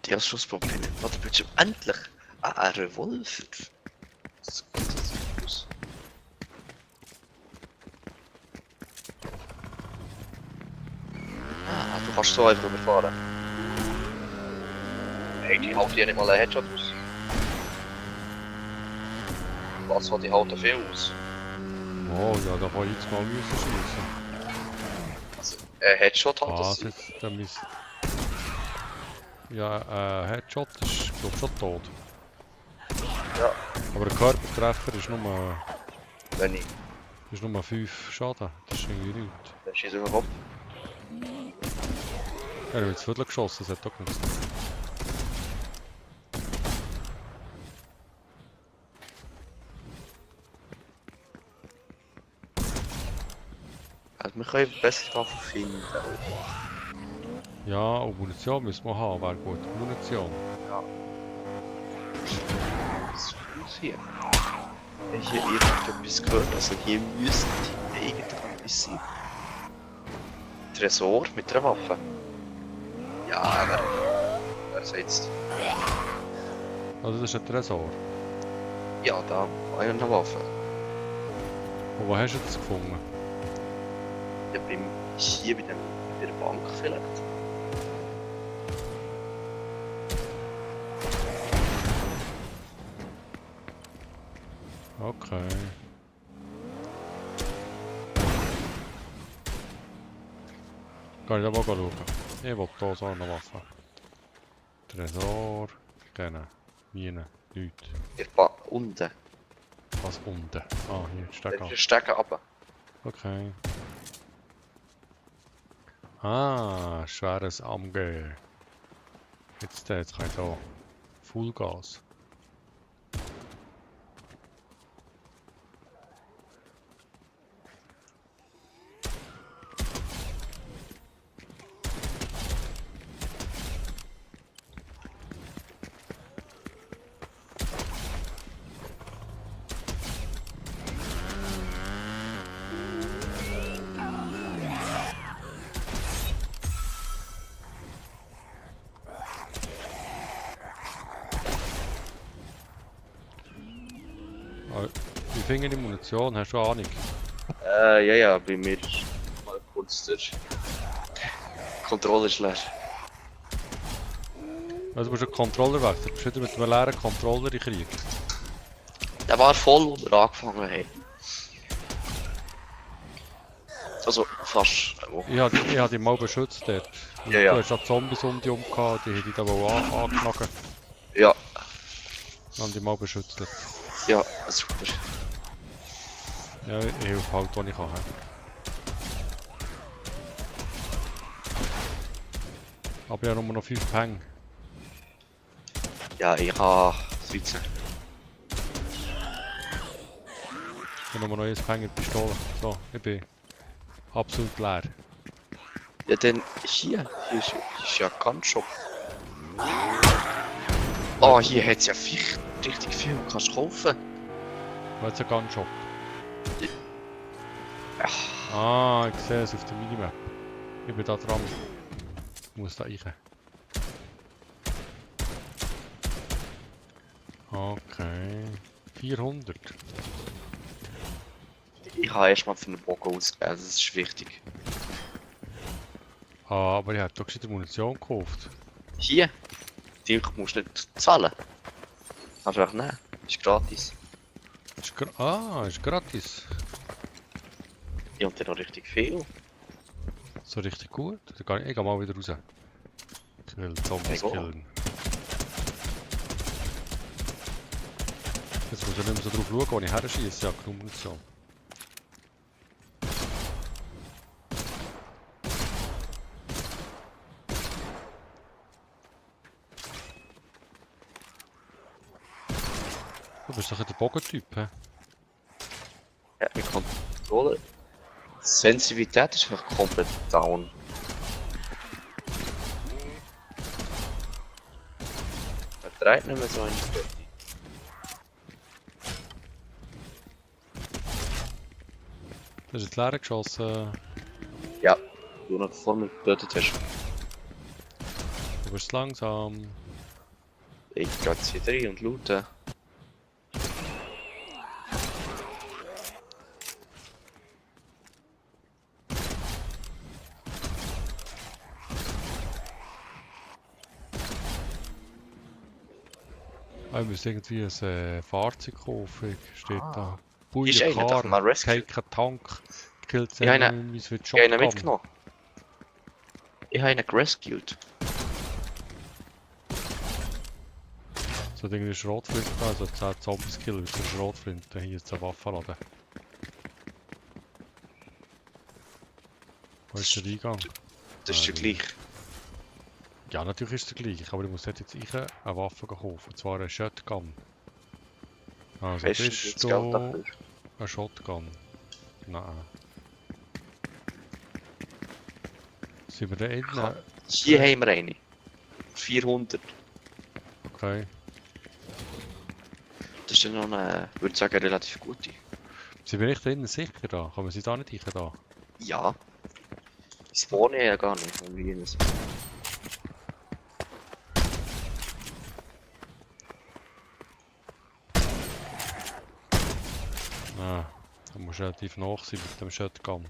Der ist schon das Problem. Warte, bitte, endlich ein Revolver. Das sieht gut aus. Ah, du kannst so einfach überfahren. Hey, die haut hier nicht mal einen Headshot aus. Was, die haut viel aus? Oh ja, da kann ich jetzt mal schießen. Also, Headshot hat das. Was jetzt? Da müsst... Ja, Headshot ist glaube ich schon tot. Ja. Aber der Körpertreffer ist nur, Wenn ich. ist nur 5 Schaden. Das ist irgendwie nichts. Dann schießt er auf den Kopf. Er hat jetzt Viertel geschossen, das hat auch genutzt. Also, wir können bessere Waffen finden. Ja, und Munition müssen wir haben, wäre gut. Munition. Was ist los hier? Ich habe hier irgendetwas gehört, also hier müsste irgendetwas sein. Tresor mit einer Waffe. Ja, wer sitzt? Also das ist ein Tresor. Ja, da, eine Waffe. Und wo hast du das gefunden? Ja, hier bei der Bank vielleicht. Okay. Kann ich da mal schauen? Ich will hier so eine Waffe. Tresor. Keine. Mine. Nichts. Der Bank unten. Was unten? Ah, hier. Steck ab. Der Stecken runter. Okay. Ah, schweres AMG. Jetzt kann ich da Fullgas. finde ich Munition? Hast du Ahnung? Ja, bei mir ist mal kurz der Controller ist leer. Also du musst einen Controller wechseln. Du bist wieder mit einem leeren Controller in Krieg. Der war voll, als wir angefangen haben. Also fast. Ich hab dich mal beschützt dort. Ja. Du hast ja Zombies um dich herum gehabt, die haben dich da wohl angeschlagen. Ja, Dann haben dich mal beschützt dort. ja, super. Ja, ich helfe halt, wo ich kann. Aber ich habe nur noch 5 Peng. Ja, ich habe 13. Ich habe nur noch 1 Peng in die Pistole. So, ich bin absolut leer. Ja, dann hier ist ja Gunshop. Oh, hier hat es ja richtig viel, kannst du kaufen. Wo ist ein Gunshop? Ja. Ah, ich sehe es auf der Minimap. Ich bin da dran. Ich muss da rein. Okay. 400. Ich habe erstmal für einen Bogen ausgegeben, das ist wichtig. Ah, aber ich habe doch gescheiter Munition gekauft. Hier, die musst du nicht zahlen. Kannst du einfach nehmen, ist gratis. Ist gratis. Ja, und dann noch richtig viel. So richtig gut. Dann ich geh mal wieder raus. Ich will Zombies Hey, go. killen. Jetzt muss ich nicht mehr so drauf schauen, wo ich her schieße. Ja, genug Munition. Du bist doch der Bogentyp, hä? Ja, mit Controller. Die Sensitivität ist einfach komplett down. Er dreht nicht mehr so eine Stelle. Du hast jetzt leer geschossen. Ja, du noch vor mir getötet hast. Du bist langsam. Ich gehe jetzt hier rein und looten. Ich muss irgendwie ein Fahrzeug kaufen, steht da. Ist einer, darf man Buja rescue? kein Tank, killt Ich habe Enemies mit Ich habe ihn Shotgun. mitgenommen. Ich habe ihn gerescued. So Ding ist Schrotflinte, also 10 Zombies killen mit der Schrotflinte. Hier ist ein Waffenladen. Wo ist der Eingang? Das ist ja gleich. Ja, natürlich ist es der gleich, aber ich muss dort jetzt eine Waffe kaufen, und zwar eine Shotgun. Also Weißt du, bist das du Geld dafür? eine Shotgun? Nein. Sind wir da innen? Hier haben wir eine. 400. Okay. Das ist ja noch eine, würde ich sagen, relativ gute. Sind wir nicht da innen sicher da? Kommen sie da nicht rein da? Ja. Die spawnen ja gar nicht. Wenn wir das. Ah, da musst du relativ nach sein mit dem Shotgun.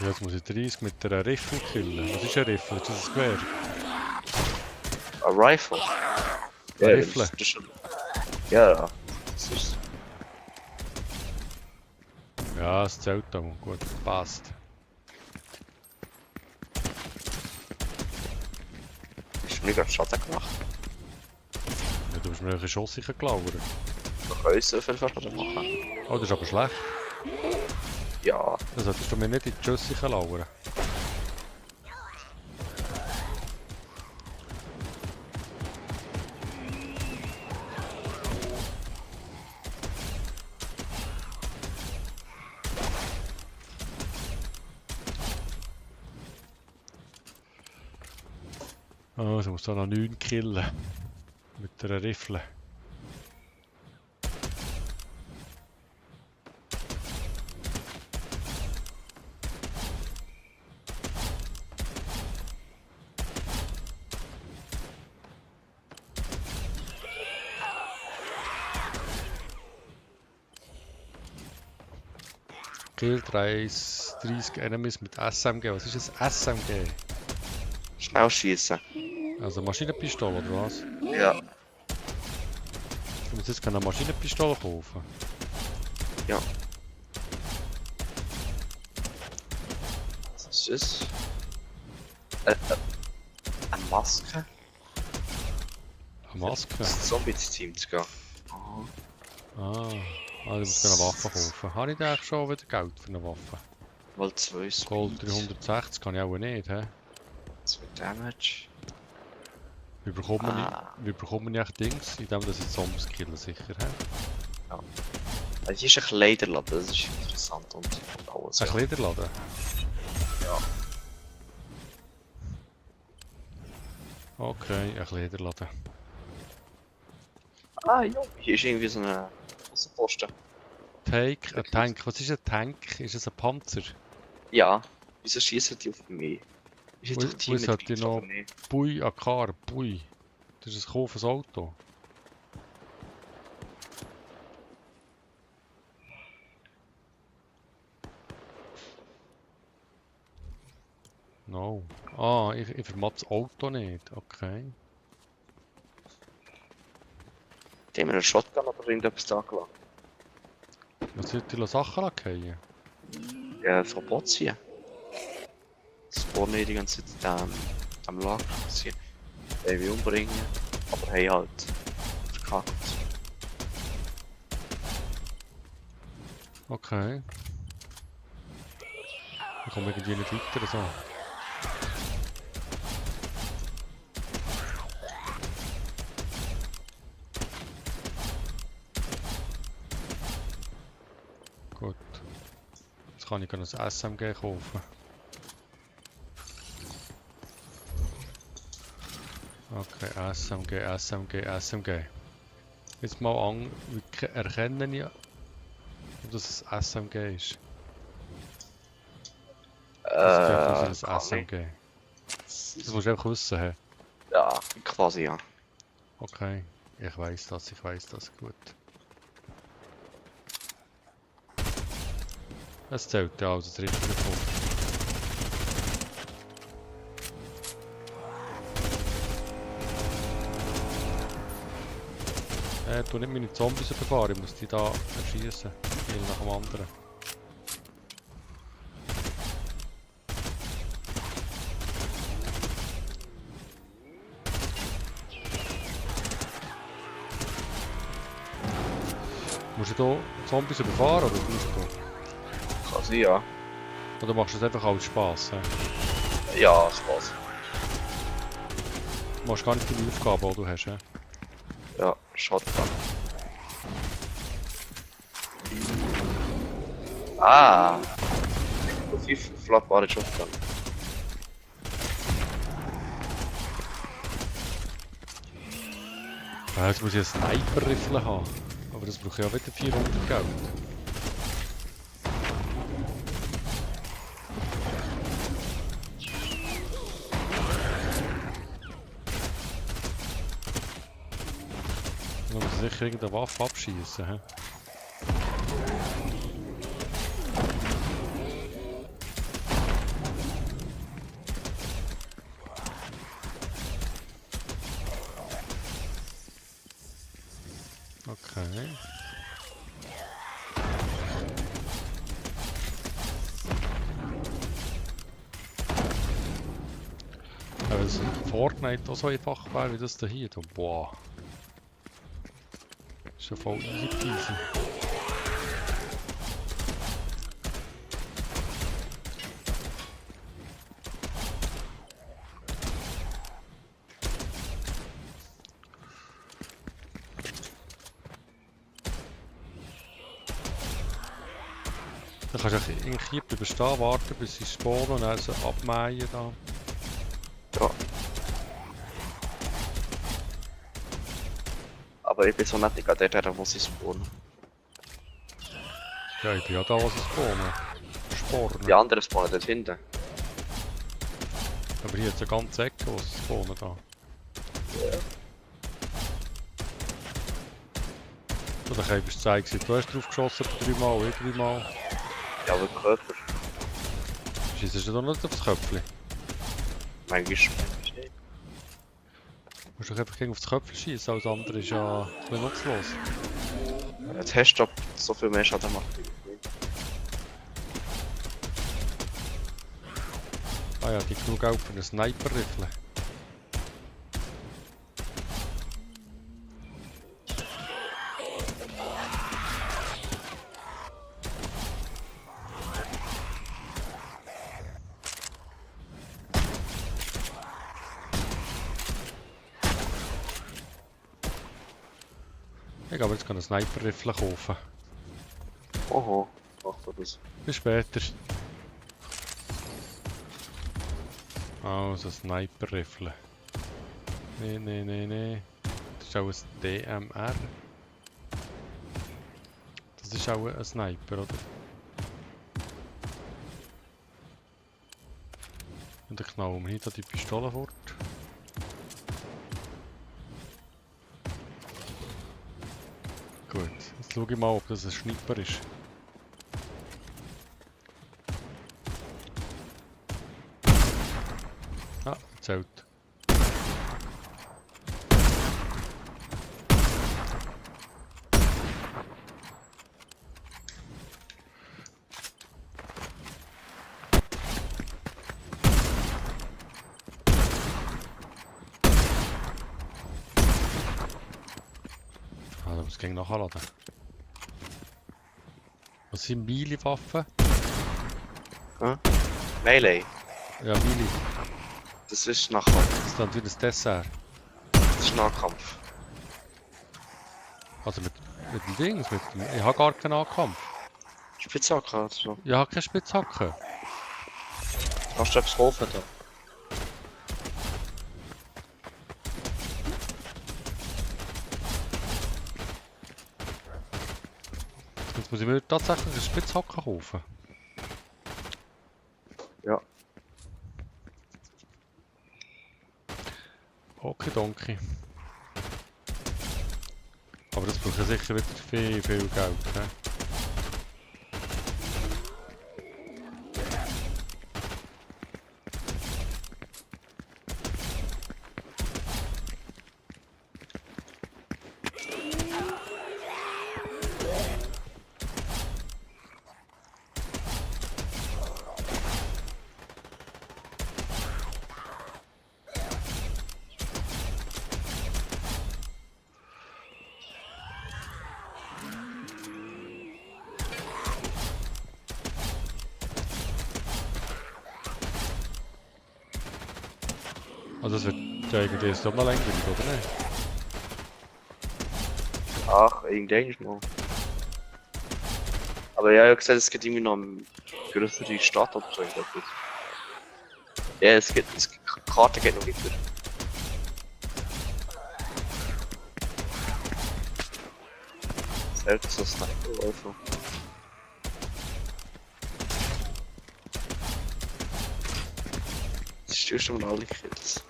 Ja, jetzt muss ich 30 mit einer Riffel killen. Was ist ein Riffel? Ist das ein Gewehr? Ein Rifle. Ein Rifle? Das ist schon... Ja, das ist... Ja, es zählt auch. Gut, passt. Ist mir gerade Schaden gemacht. Ja, du hast mir einen Schuss gelauert. Wir können so viel Schaden machen. Oh, das ist aber schlecht. Ja. Das solltest du mir nicht in die Schüsse lauern. Oh, so muss da noch 9 killen. Mit einer Rifle. Kill 30 Enemies mit SMG. Was ist ein SMG? Schnell schießen. Also Maschinenpistole oder was? Ja. Ich muss jetzt keine Maschinenpistole kaufen. Ja. Was ist das? Eine Maske? Eine Maske? Das Zombie-Team zu gehen. Ich muss eine Waffe kaufen. Habe ich da eigentlich schon wieder Geld für eine Waffe? Mal 2 Speed. Gold 360 kann ich auch nicht, hä? 2 Damage. Wie bekommen wir echt Dings, indem dass ich Zombies killen, sicher, hä? Es ist ein Kleiderladen, das ist interessant und alles. Ein Kleiderladen? Ja. Okay, ein Kleiderladen. Ah ja, hier ist irgendwie so ein Außenposten. Ein Tank. Was ist ein Tank? Ist es ein Panzer? Ja, wieso schießen die auf mich? Ist Wo- jetzt doch Team wo hat die mit noch- aber nicht. Bui, Akar, Bui. Das ist ein kaufes Auto. No. Ah, ich vermag das Auto nicht. Okay. Die haben einen Shotgun oder irgendetwas da gelassen. Was sollte ich Sachen fallen? Ja, von Bots hier. Das spawnen die ganze Zeit am Lager. Sie wollen mich umbringen, aber hey halt verkackt. Okay. Ich komme irgendwie nicht weiter. So. Gut. Jetzt kann ich ein SMG kaufen. Okay, SMG. Jetzt mal an, wie erkennen ich, ob das ein SMG ist? Das ist ein SMG. Das musst du einfach wissen, hä? Ja, quasi ja. Okay, ich weiß das, gut. Es zählt ja also das richtige Punkt. Tu nicht meine Zombies überfahren, ich muss die da erschießen. Einer nach dem anderen. Musst du hier Zombies überfahren oder musst du? Quasi ja. Oder machst du es einfach als Spaß? He? Ja, Spaß. Du machst gar nicht die Aufgaben, die du hast. He? Ja, Shotgun. Ah! 5 flappbare Shotgun. Jetzt muss ich einen Sniper-Rifle haben. Aber das brauche ich ja wieder 400 Geld. Dann muss ich sicher irgendeine Waffe abschießen. He? Okay. Wenn es in Fortnite auch so einfach wäre wie das da hier, dann boah. Ist ja voll easy peasy. Dann kannst du eigentlich hier bleiben stehen, warten bis sie spawnen und dann so abmähen da. Ja. aber ich bin so nett, ich gehe dort, wo sie spawnen. Ja, ich bin ja da, wo sie spawnen. Spornen. Die anderen spawnen dort hinten. Aber hier jetzt eine ganze Ecke, wo sie spawnen da. So, dann kannst du zeigen, du hast drauf geschossen, 3 Mal, ich 3 Mal. Ja, aber Körper. Schießt du doch nicht aufs Köpfchen? Manchmal nicht. Du musst doch einfach gegen aufs Köpfchen schießen, alles andere ist ja ein nutzlos. Jetzt hast du so viel mehr Schaden gemacht. Ah ja, die genug Geld für einen Sniper-Rifle. Ich glaube, jetzt kann einen Sniper-Rifle kaufen. Oho, mach das. Bis später. Also, Sniper-Rifle. Nee. Das ist auch ein DMR. Das ist auch ein Sniper, oder? Und dann knallen wir hier die Pistole fort. Gut, jetzt schaue ich mal, ob das ein Schnipper ist. Ah, zählt. Also, das ging nachladen. Was sind Melee-Waffen? Melee. Ja, Melee. Das ist Nahkampf. Das ist dann wie das Dessert. Das ist Nahkampf. Also mit dem Dings, ich habe gar keinen Nahkampf. Spitzhacke oder so. Ich habe keine Spitzhacke. Kannst du etwas kaufen da? Jetzt muss ich mir tatsächlich eine Spitzhacke kaufen. Ja. Okay, danke. Aber das braucht ja sicher wieder viel Geld, ne? Also das wird ja irgendwie jetzt doch mal langweilig, oder nicht? Ach, irgendwann mal. Aber ja, ich habe gesagt, es gibt irgendwie noch eine größere Stadt oder so. Ja, es gibt, die Karte geht noch weiter. Selbst so Sniper also. Das ist schon mal alle Kills.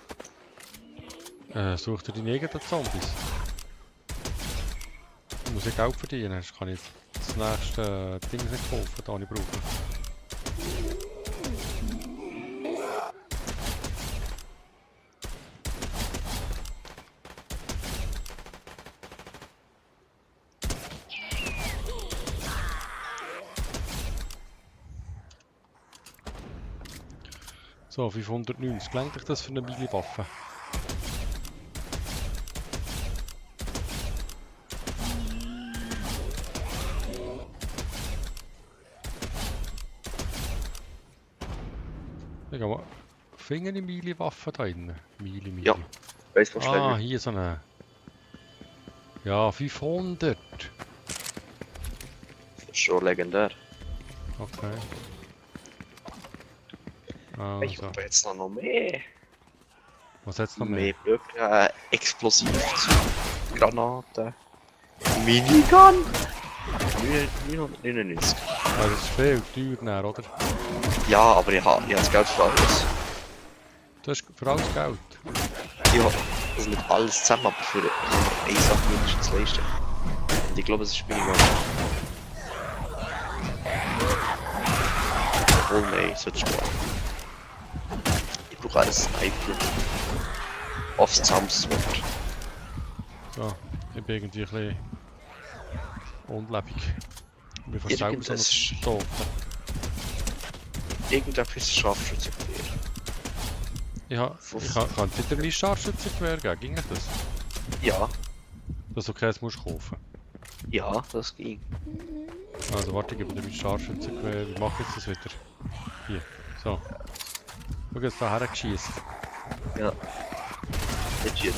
Such dir deine eigenen Zombies. Du musst ja Geld verdienen, sonst kann ich das nächste Ding nicht kaufen, das ich brauche. So, 590. Lenkt dich das für eine Melee-Waffe? Ich habe mal Finger in Melee-Waffe da drin. Melee. Ja. Weißt du, was Ah, schlägt? hier so eine. Ja, 500. Das ist schon legendär. Okay. Ich Also, habe jetzt noch mehr. was hat's noch Mehr mehr? Blöcke, explosiv. Granaten. Minigun! 999. Ah, das ist viel teuer, näher, oder? Ja, aber ich habe das Geld für alles. Du hast für alles Geld. Ja, also nicht alles zusammen, aber für eine Sache mindestens leisten. Und ich glaube, es ist Minigun. Oh nein, sollte sparen. Ich brauche einen Sniper. Aufs Zusammenswort. So, ich bin irgendwie ein bisschen unlebig. Ich bin fast selber so Irgendetwas- ein Toter. Irgendetwas Scharfschützengewehr. Ich kann wieder mein Scharfschützengewehr geben, ging das? Ja, Dass du keins musst kaufen. ja, das ging. Also warte, ich gebe dir mein Scharfschützengewehr. Wie mache ich jetzt das wieder? Hier, so. Schau jetzt da hergeschiesst. Ja. Nicht jeder.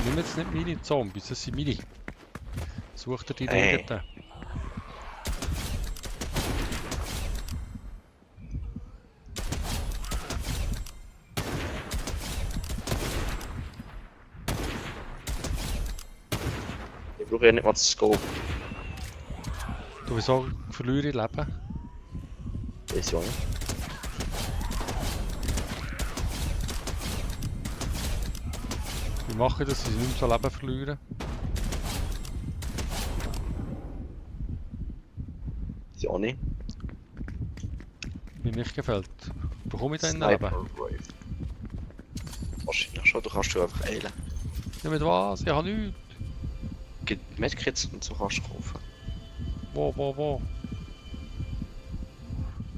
Nimm jetzt nicht meine Zombies, das sind meine. Such dir die Hey. eigenen. Ich brauche ja nicht mal das Scope. Du, wieso verliere ich Leben? Weiß ich auch nicht. Wie mache ich das, dass ich nicht mehr so Leben verliere? Weiß ich auch nicht. Mir nicht gefällt. Bekomme ich dann Sniper Leben? Rifle. Wahrscheinlich schon, du kannst du einfach eilen. Ja, mit was? Ich habe nichts. Gibt Medkits und so kannst du kaufen. Wo?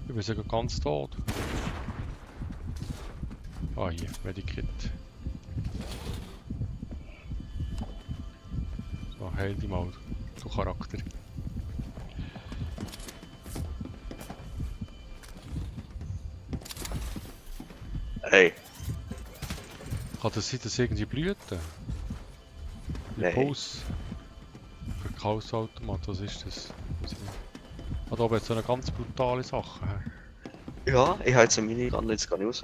Ich bin sogar ganz tot. Ah, hier, Medikit. So, heil dich mal, du Charakter. Hey, Kann das sein, dass irgendwie Blüten? Nein. Puls. Verkaufsautomat, was ist das? Weiß ich nicht. Ah, da oben hat so eine ganz brutale Sache. Hä? ja, ich habe jetzt eine Minigun, jetzt gar nicht raus.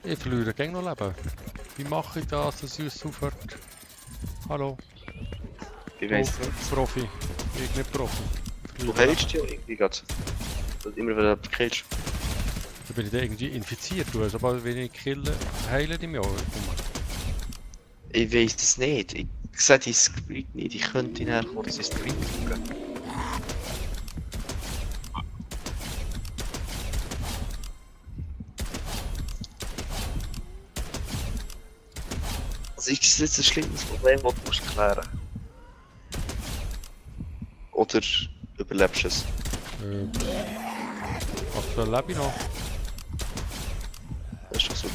Ich verliere gegen noch Leben. Wie mache ich das, dass es aufhört? Hallo? Ich weiß nicht. Profi. Ich nicht Profi. Du heilst ja irgendwie gerade. Und immer wieder killst. Da bin ich da irgendwie infiziert. Du hast aber wenn ich kille, heilen die mich auch. Ich weiß das nicht. Ich sehe dein Screen nicht. Ich könnte näher kommen, das ist Screen gucken. Also ist das jetzt ein schlimmes Problem, das du musst klären? Oder überlebst du es? Aktuell lebe ich noch. Das ist doch so.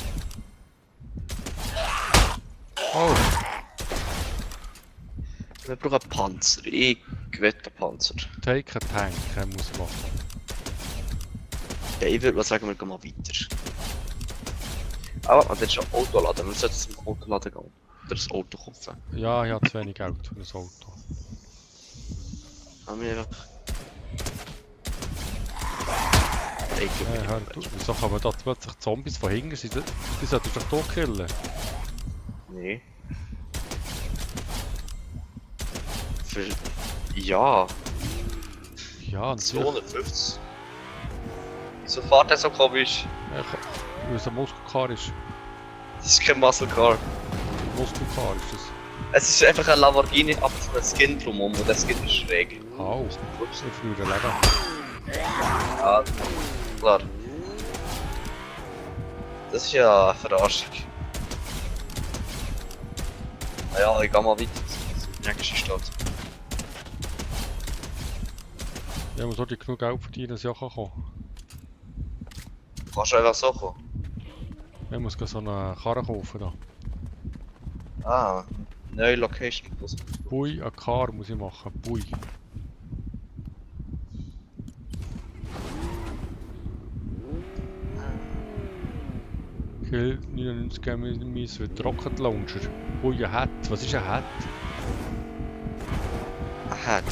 Oh! Wir brauchen Panzer. Ich wette Panzer. Take a Tank muss ich machen. Ja, ich würde mal sagen, wir gehen mal weiter. Aber das ist ein Autoladen. Wir sollten zum Autoladen gehen. Oder das Auto kaufen. Ja, ich habe zu wenig Geld für ein Auto. Haben wir einfach... Ich Hör, du, wieso kann man da plötzlich Zombies von hinten sein? Die solltest du doch hier killen. Nee. Für... Ja, Ja, natürlich. 250. Wieso fährt der so komisch? Weil es ein Muskelcar ist. Das ist kein Muscle Car. Muskelcar ist das. Es ist einfach ein Lamborghini, aber so ein Skin drumherum und der Skin ist schräg. Au, Ups. ich verliere Leben. Ja, klar. Das ist ja eine Verarschung. Naja, ich geh mal weiter. Das ist die nächste Stadt. Ja, man sollte genug Geld verdienen, dass ich auch kommen kann. Du kannst einfach so kommen. Ich muss so eine Karre kaufen da. Ah, neue Location. Bui, eine Car muss ich machen. Bui. Kill 99 Games mit Rocket Launcher. Ui, ein Hat. Was ist ein Hat? Ein Hat.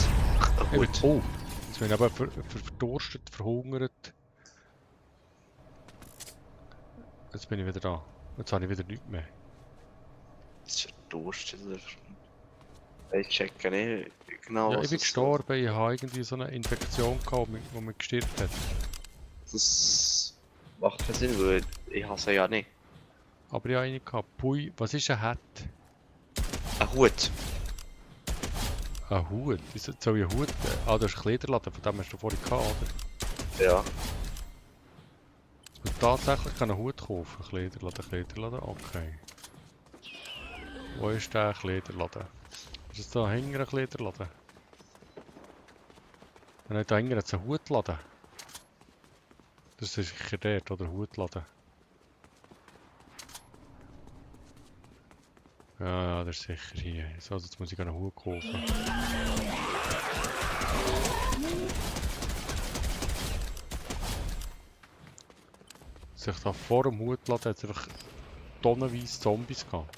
Ein Eben, Hut. oh, jetzt bin ich aber verdurstet, verhungert. Jetzt bin ich wieder da. Jetzt habe ich wieder nichts mehr. Das ist verdurstet oder? Ich checke nicht genau, Ja, was ich bin das gestorben. Ich habe irgendwie so eine Infektion gehabt, die mich gestirbt hat. Das macht keinen Sinn, weil ich hasse ja nicht. Aber ich habe eine gehabt. Pui, was ist ein Hat? Ein Hut. Ein Hut? Soll ich einen Hut? Ah, das ist ein Kleiderladen, von dem hast du vorhin gehabt, oder? Ja. Und tatsächlich kann einen Hut kaufen. Kleiderladen, okay. Wo ist der Kleiderladen? Ist es da hinten ein Kleiderladen? Nein, da hinten hat es einen Hutladen. Das ist sicher dort, oder? Hutladen. Ja, das ist sicher hier. So, also jetzt muss ich einen Hut kaufen. Sich da vor dem Hutladen hat es einfach tonnenweise Zombies gehabt.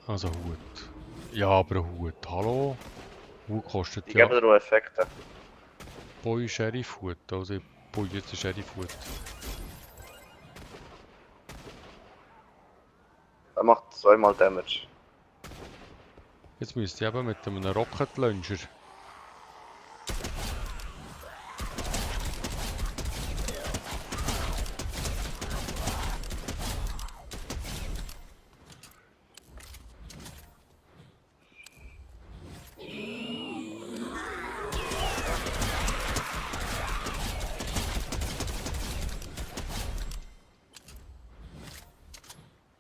Also Hut. Ja, aber ein Hut. Hallo? Hut kostet Die ja. geben dir auch Effekte. Boy Sheriff Hut. Also ich boy jetzt einen Sheriff Hut. Er macht 2 mal Damage. Jetzt müsste ich eben mit einem Rocket Launcher.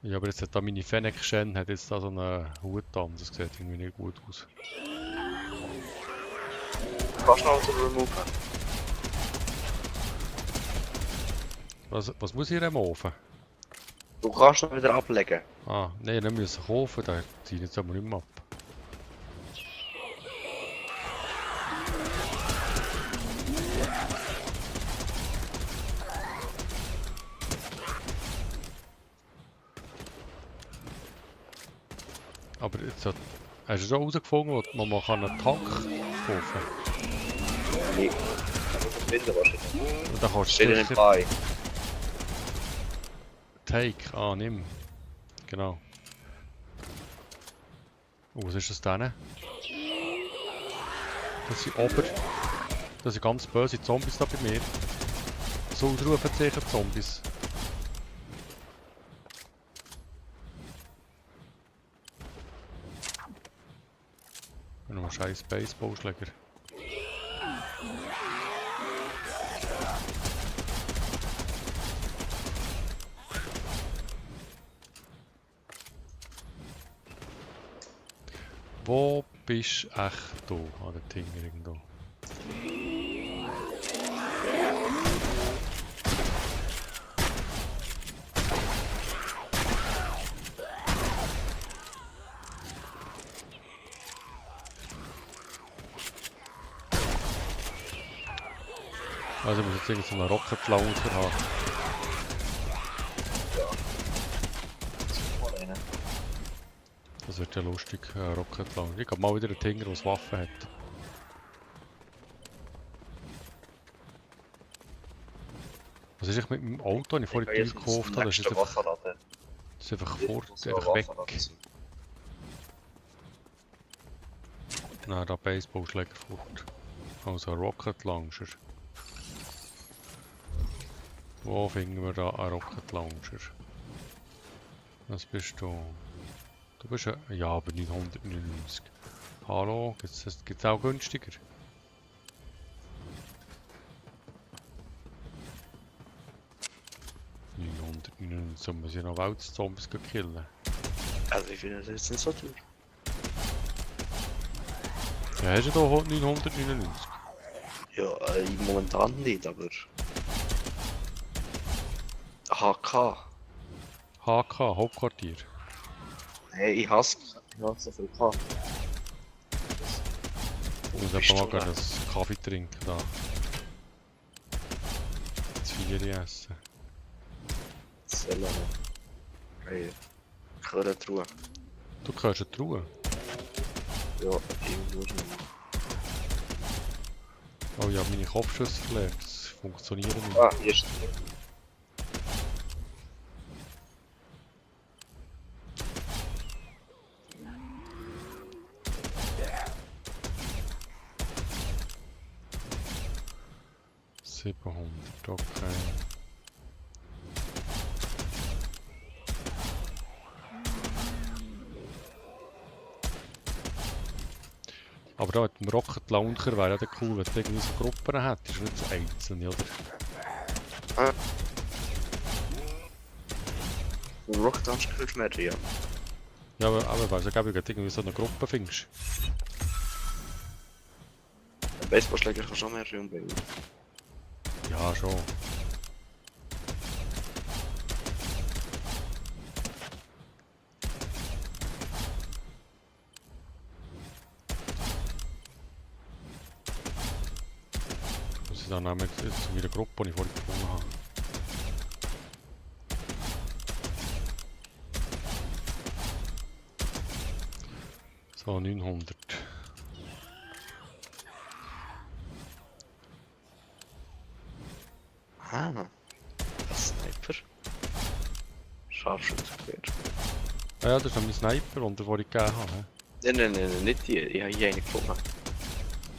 Ja, aber jetzt hat da meine Fennec-Shen hat jetzt da so einen Hut an. Das sieht irgendwie nicht gut aus. Kannst du noch so removen? Was muss ich removen? Du kannst noch wieder ablegen. Ah, nein, dann müssen kaufen, da ziehe ich jetzt aber nicht mehr ab. Aber jetzt hast du schon herausgefunden, wo man einen Tank kaufen kann? Nee. Aber das finden wahrscheinlich. Und dann kannst du Steht in dem sicher Pie. Take, nimm. Genau. Oh, was ist das denn? Das sind das sind ganz böse Zombies da bei mir. So Ausrufezeichen Zombies. Und noch ein scheiß Baseballschläger. Wo bist du echt du an der Ding irgendwo? Also ich muss jetzt irgendwie so einen Rocket Launcher haben. Das wird ja lustig, Rocket Launcher. Ich habe mal wieder einen Tinger, der Waffen hat. Was ist eigentlich mit meinem Auto, das ich vorhin teuer gekauft habe? Das ist einfach fort, einfach weg. Nein, der Baseballschläger fort. Also ein Rocket Launcher. Wo finden wir da einen Rocket Launcher? Was bist du? Du bist ja, aber 999. Hallo, gibt's auch günstiger? So muss ich noch Weltzombies killen. Also ich finde das jetzt nicht so teuer. Ja, hast du da 999? Ja, momentan nicht, aber. HK. HK, Hauptquartier. Hey, ich hasse so viel K. Ich muss einfach mal gerne einen Kaffee trinken da. Das 4 essen. Zelle. Hey, ich höre die Ruhe. Du hörst die Truhe. Ja, irgendwo schon. Oh ja, meine Kopfschüsse verlegt. Das funktioniert nicht. Ah, hier ist die. $700, okay. Aber da mit dem Rocket Launcher wäre ja dann cool, wenn du irgendwie so Gruppen hättest und nicht so einzelne, oder? Vom Rocket Launcher kriegst du mehr, ja. Ja, aber weißt du, wenn du irgendwie so eine Gruppe findest. Ein Baseballschläger kann schon mehr Raum bauen. Ja, schon. Muss ich dann auch mit zu meiner Gruppe, die ich vorhin gefunden habe. So, 900. Ah, ein Sniper. Scharfschützengewehr. Ah ja, das ist noch mein Sniper, den ich gegeben habe. Nein, nicht die. Ich habe hier eine gefunden.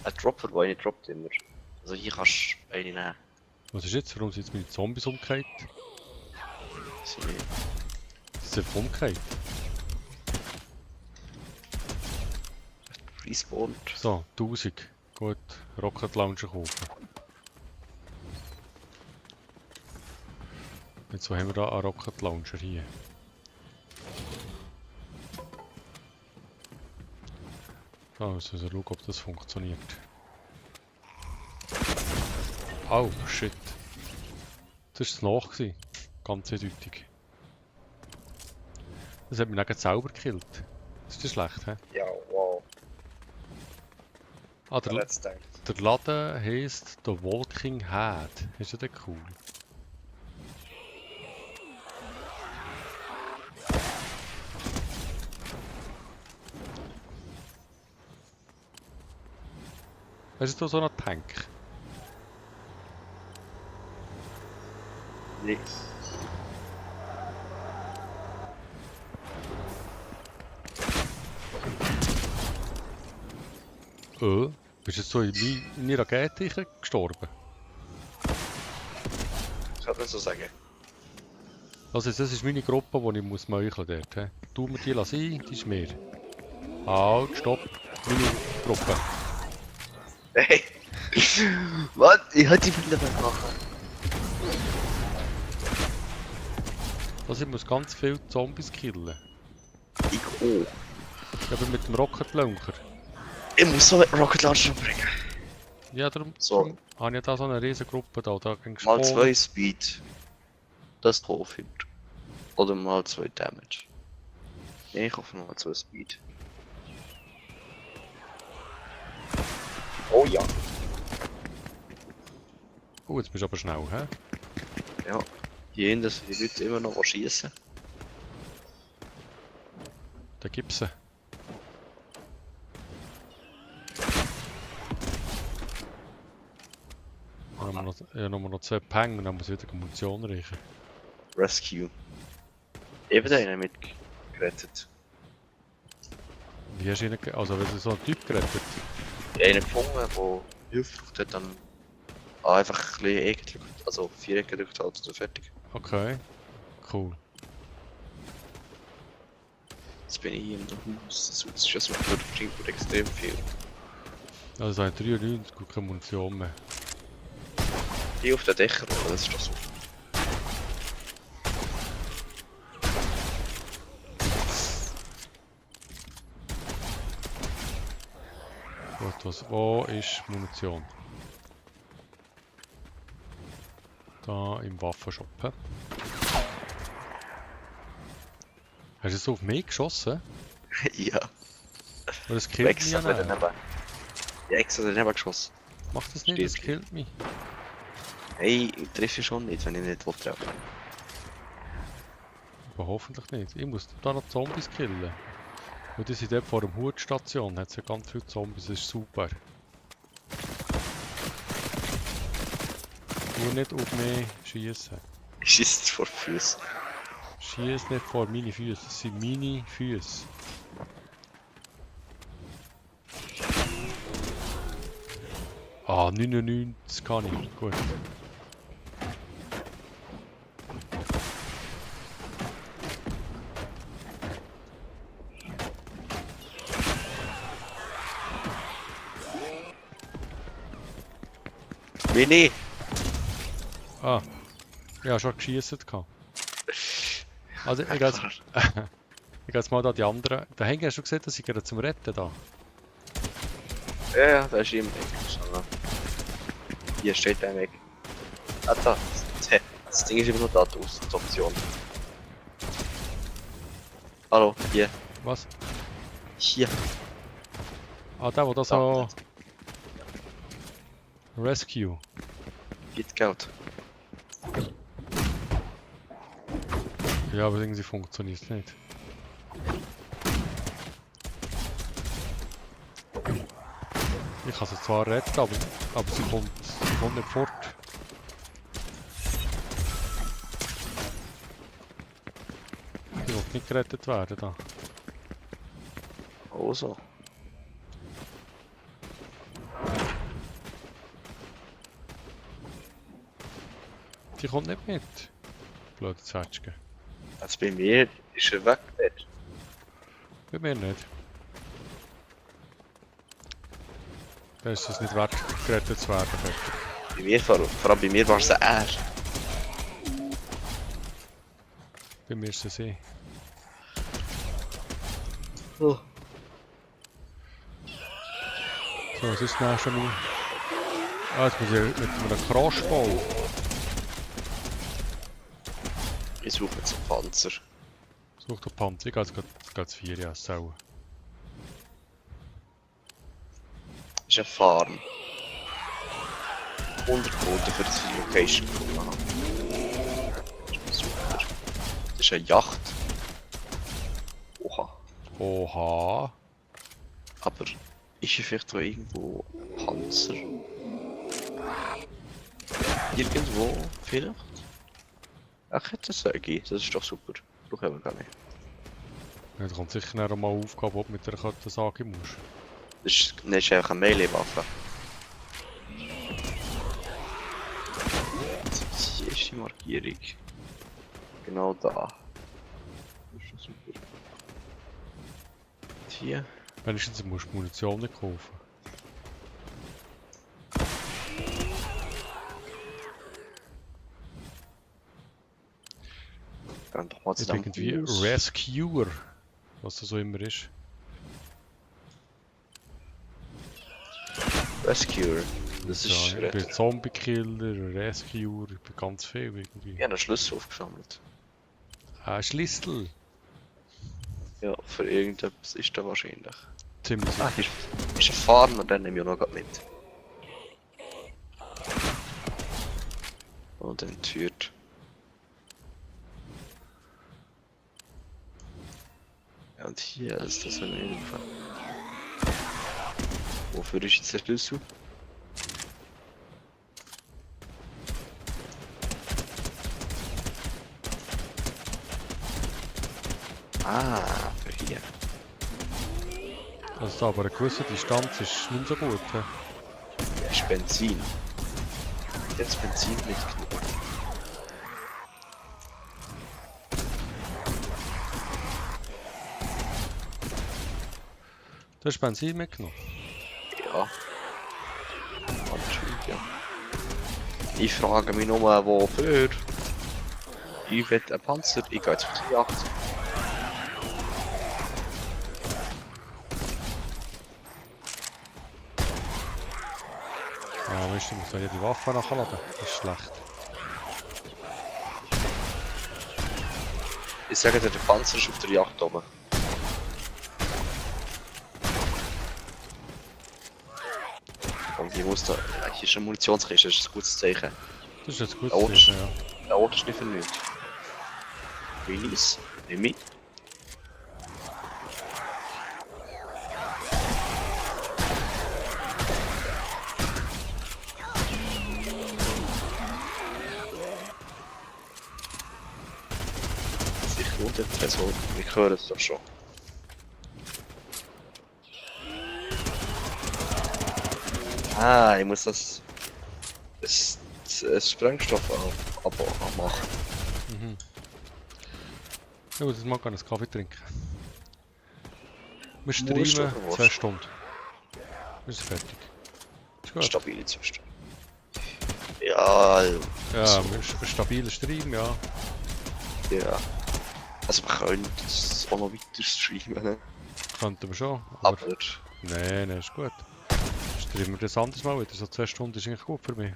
Ein Dropper, der eine droppt immer. Also hier kannst du eine nehmen. Was ist jetzt? Warum sind jetzt meine Zombies umgekehrt? Sie nicht. Sie sind einfach umgekehrt. Respawned. So, 1000. Gut, Rocket Launcher kaufen. Jetzt so haben wir da einen Rocket Launcher hier. So, jetzt müssen wir schauen, ob das funktioniert. Oh, shit. Das war es noch. Ganz eindeutig. Das hat mich dann selber gekillt. Ist das schlecht, hä? Ja, wow. Ah, der Let's denkt. Laden heisst The Walking Head. Ist das cool? Hast du da so einen Tank? Nix. Bist du jetzt so in meine Rakete gestorben? Ich kann das so sagen. Also das ist meine Gruppe, die ich muss meucheln dort. He. Tu mir die sein, die ist mir. Halt, stopp. Meine Gruppe. Hey! Was? Ich hätte die wieder machen. Also ich muss ganz viele Zombies killen. Ich auch. Aber mit dem Rocket Launcher. Ich muss so einen Rocket Launcher bringen. Ja, darum, So. darum habe ich da so eine riesen Gruppe da. Da ging Mal 2 Speed. Das drauf hin. Oder mal 2 Damage. Nee, ich hoffe mal 2 Speed. Oh ja. Oh, jetzt bist du aber schnell, hä? Ja. Hier hinten sind die Leute immer noch schießen. Da gibt's sie. Dann haben wir noch 2 Peng und dann muss ich wieder Munition reichen. Rescue. Eben einen mitgerettet. Wie hast du ihn also wenn du so einen Typ gerettet? Einen gefunden, der Hilfe braucht hat, dann einfach ein bisschen Ecken gedrückt, also 4 Ecken gedrückt halt und fertig. Okay. Cool. Jetzt bin ich hier in der Haus, das ist schon so bringt extrem viel. Also es 93 und keine Munition mehr. Hier auf den Dächern, das ist doch so. Gut, wo ist Munition? Da im Waffenshop. He? Hast du so auf mich geschossen? Ja. Weil das killt mich Extra ja nicht. daneben. Ja, extra daneben geschossen. Mach das nicht, das killt mich. Hey, ich treffe schon nicht, wenn ich nicht treffen will. hoffentlich nicht. Ich muss da noch Zombies killen. Und die sind dort vor der Hutstation, hat es ja ganz viele Zombies, das ist super. Nur nicht auf mich schießen. Schießt vor Füßen. Schieß nicht vor meine Füße, das sind meine Füße. Ah, 99 kann ich, gut. Mini! Ah, ja, schon geschissen gehabt. Also, ich gehe jetzt, ich gehe jetzt mal da die anderen. Da hinten hast du gesehen, dass ich gerade zum Retten da. Ja, da ist ihm weg. Hier steht der weg. Ah, da. Das Ding ist immer noch da, die Option. Hallo, hier. Was? Hier. Ah, der, der da so... Rescue. Geht Geld. Ja, aber irgendwie funktioniert es nicht. Ich kann sie zwar retten, aber sie kommt nicht fort. Die will nicht gerettet werden da. Oh so. Die kommt nicht mit. Blöde Zwetschge. Also bei mir ist er weg dort. Bei mir nicht. Da ist es nicht wert, gerettet zu werden. Bei mir, vor allem bei mir war es er. Bei mir ist es eh. Oh. So, was ist denn schon mal? Ah, jetzt muss ich mit einem Crossbow. Ich suche jetzt einen Panzer. Such den Panzer, ich gehe jetzt 4 Jahre selber. Das ist ein Farm. 100 Punkte für die Location gefunden haben. Super. Das ist eine Yacht. Oha. Oha. Aber ist hier vielleicht auch irgendwo Panzer? Irgendwo vielleicht? Ach, das sage ich. Das ist doch super. Brauchen wir gar nicht. Ja, da kommt sicher noch mal eine Aufgabe, ob du mit der Karte sagen musst. Das ist nicht einfach eine Melee-Waffe. Hier ist die Markierung. Genau da. Das ist schon super. Und hier. Wenigstens musst du Munition nicht kaufen. Gehen doch mal Ich zu bin dem irgendwie Haus. Rescuer, was das so immer ist. Rescuer. Das ist Ja, ich bin Zombie-Killer, Rescuer, ich bin ganz viel irgendwie. Ich habe einen Schlüssel aufgesammelt. Schlüssel. Ja, für irgendetwas ist da wahrscheinlich. Ziemlich Ah, sicher. hier ist ein Farm und dann nehme ich auch noch mit. Und dann Tür. Ja, und hier ist das in jedem Fall. Wofür ist jetzt der Schlüssel? Ah, für hier. Also da, aber eine gewisse Distanz ist nicht so gut. He? Das ist Benzin. Jetzt Benzin mitgenommen. Du hast Benzin mitgenommen. Ja. Anscheinend, ja. Ich frage mich nur, wofür. Ich will einen Panzer, ich gehe jetzt auf die Jagd. Ja, weißt du, muss ja die Waffe nachladen. Das ist schlecht. Ich sage dir, der Panzer ist auf der Jagd oben. Und ich muss da... Hier ist eine Munitionskiste, das ist ein gutes Zeichen. Das ist jetzt gut Oh, zu wissen, ja. Der Ort ist nicht vernünftig. Minis. Nimm ich. Sich lohnt der Tresor. Wir hören es doch schon. Ah, ich muss das Sprengstoff abmachen. Mhm. Ich muss jetzt mal einen Kaffee trinken. Wir Musst du, streamen oder was? 2 Stunden. Wir sind fertig. Ist gut. Stabile Zustand. Ja, Ja, so. wir ein stabiler Stream, ja. Ja. Also wir können das auch noch weiter streamen, ne? Könnten wir schon. Aber Aber nein, ist gut. Streamen wir das anderes Mal wieder. So 2 Stunden ist eigentlich gut für mich.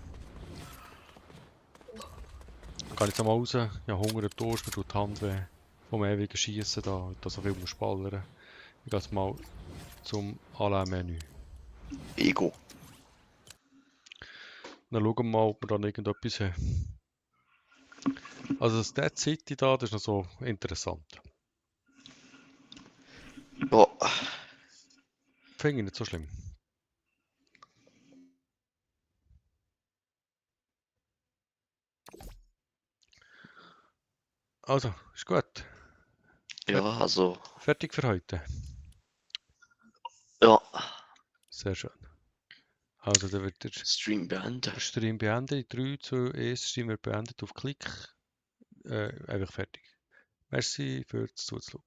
Ich gehe jetzt mal raus. Ich habe Hunger und Durst, mir tut die Hand weh. Vom ewigen Schiessen da so viel muss ballern. Ich gehe jetzt mal zum Alle-Menü. Ego. Dann schauen wir mal, ob wir dann irgendetwas haben. Also das Dead City da, das ist noch so interessant. Ja, Finde ich nicht so schlimm. Also, ist gut. ja, also, Fertig für heute. ja. Sehr schön. Also, dann wird der Stream beenden. Stream beendet. 3, 2, 1, Stream wird beendet. Auf Klick. Einfach fertig. Merci fürs Zuschauen.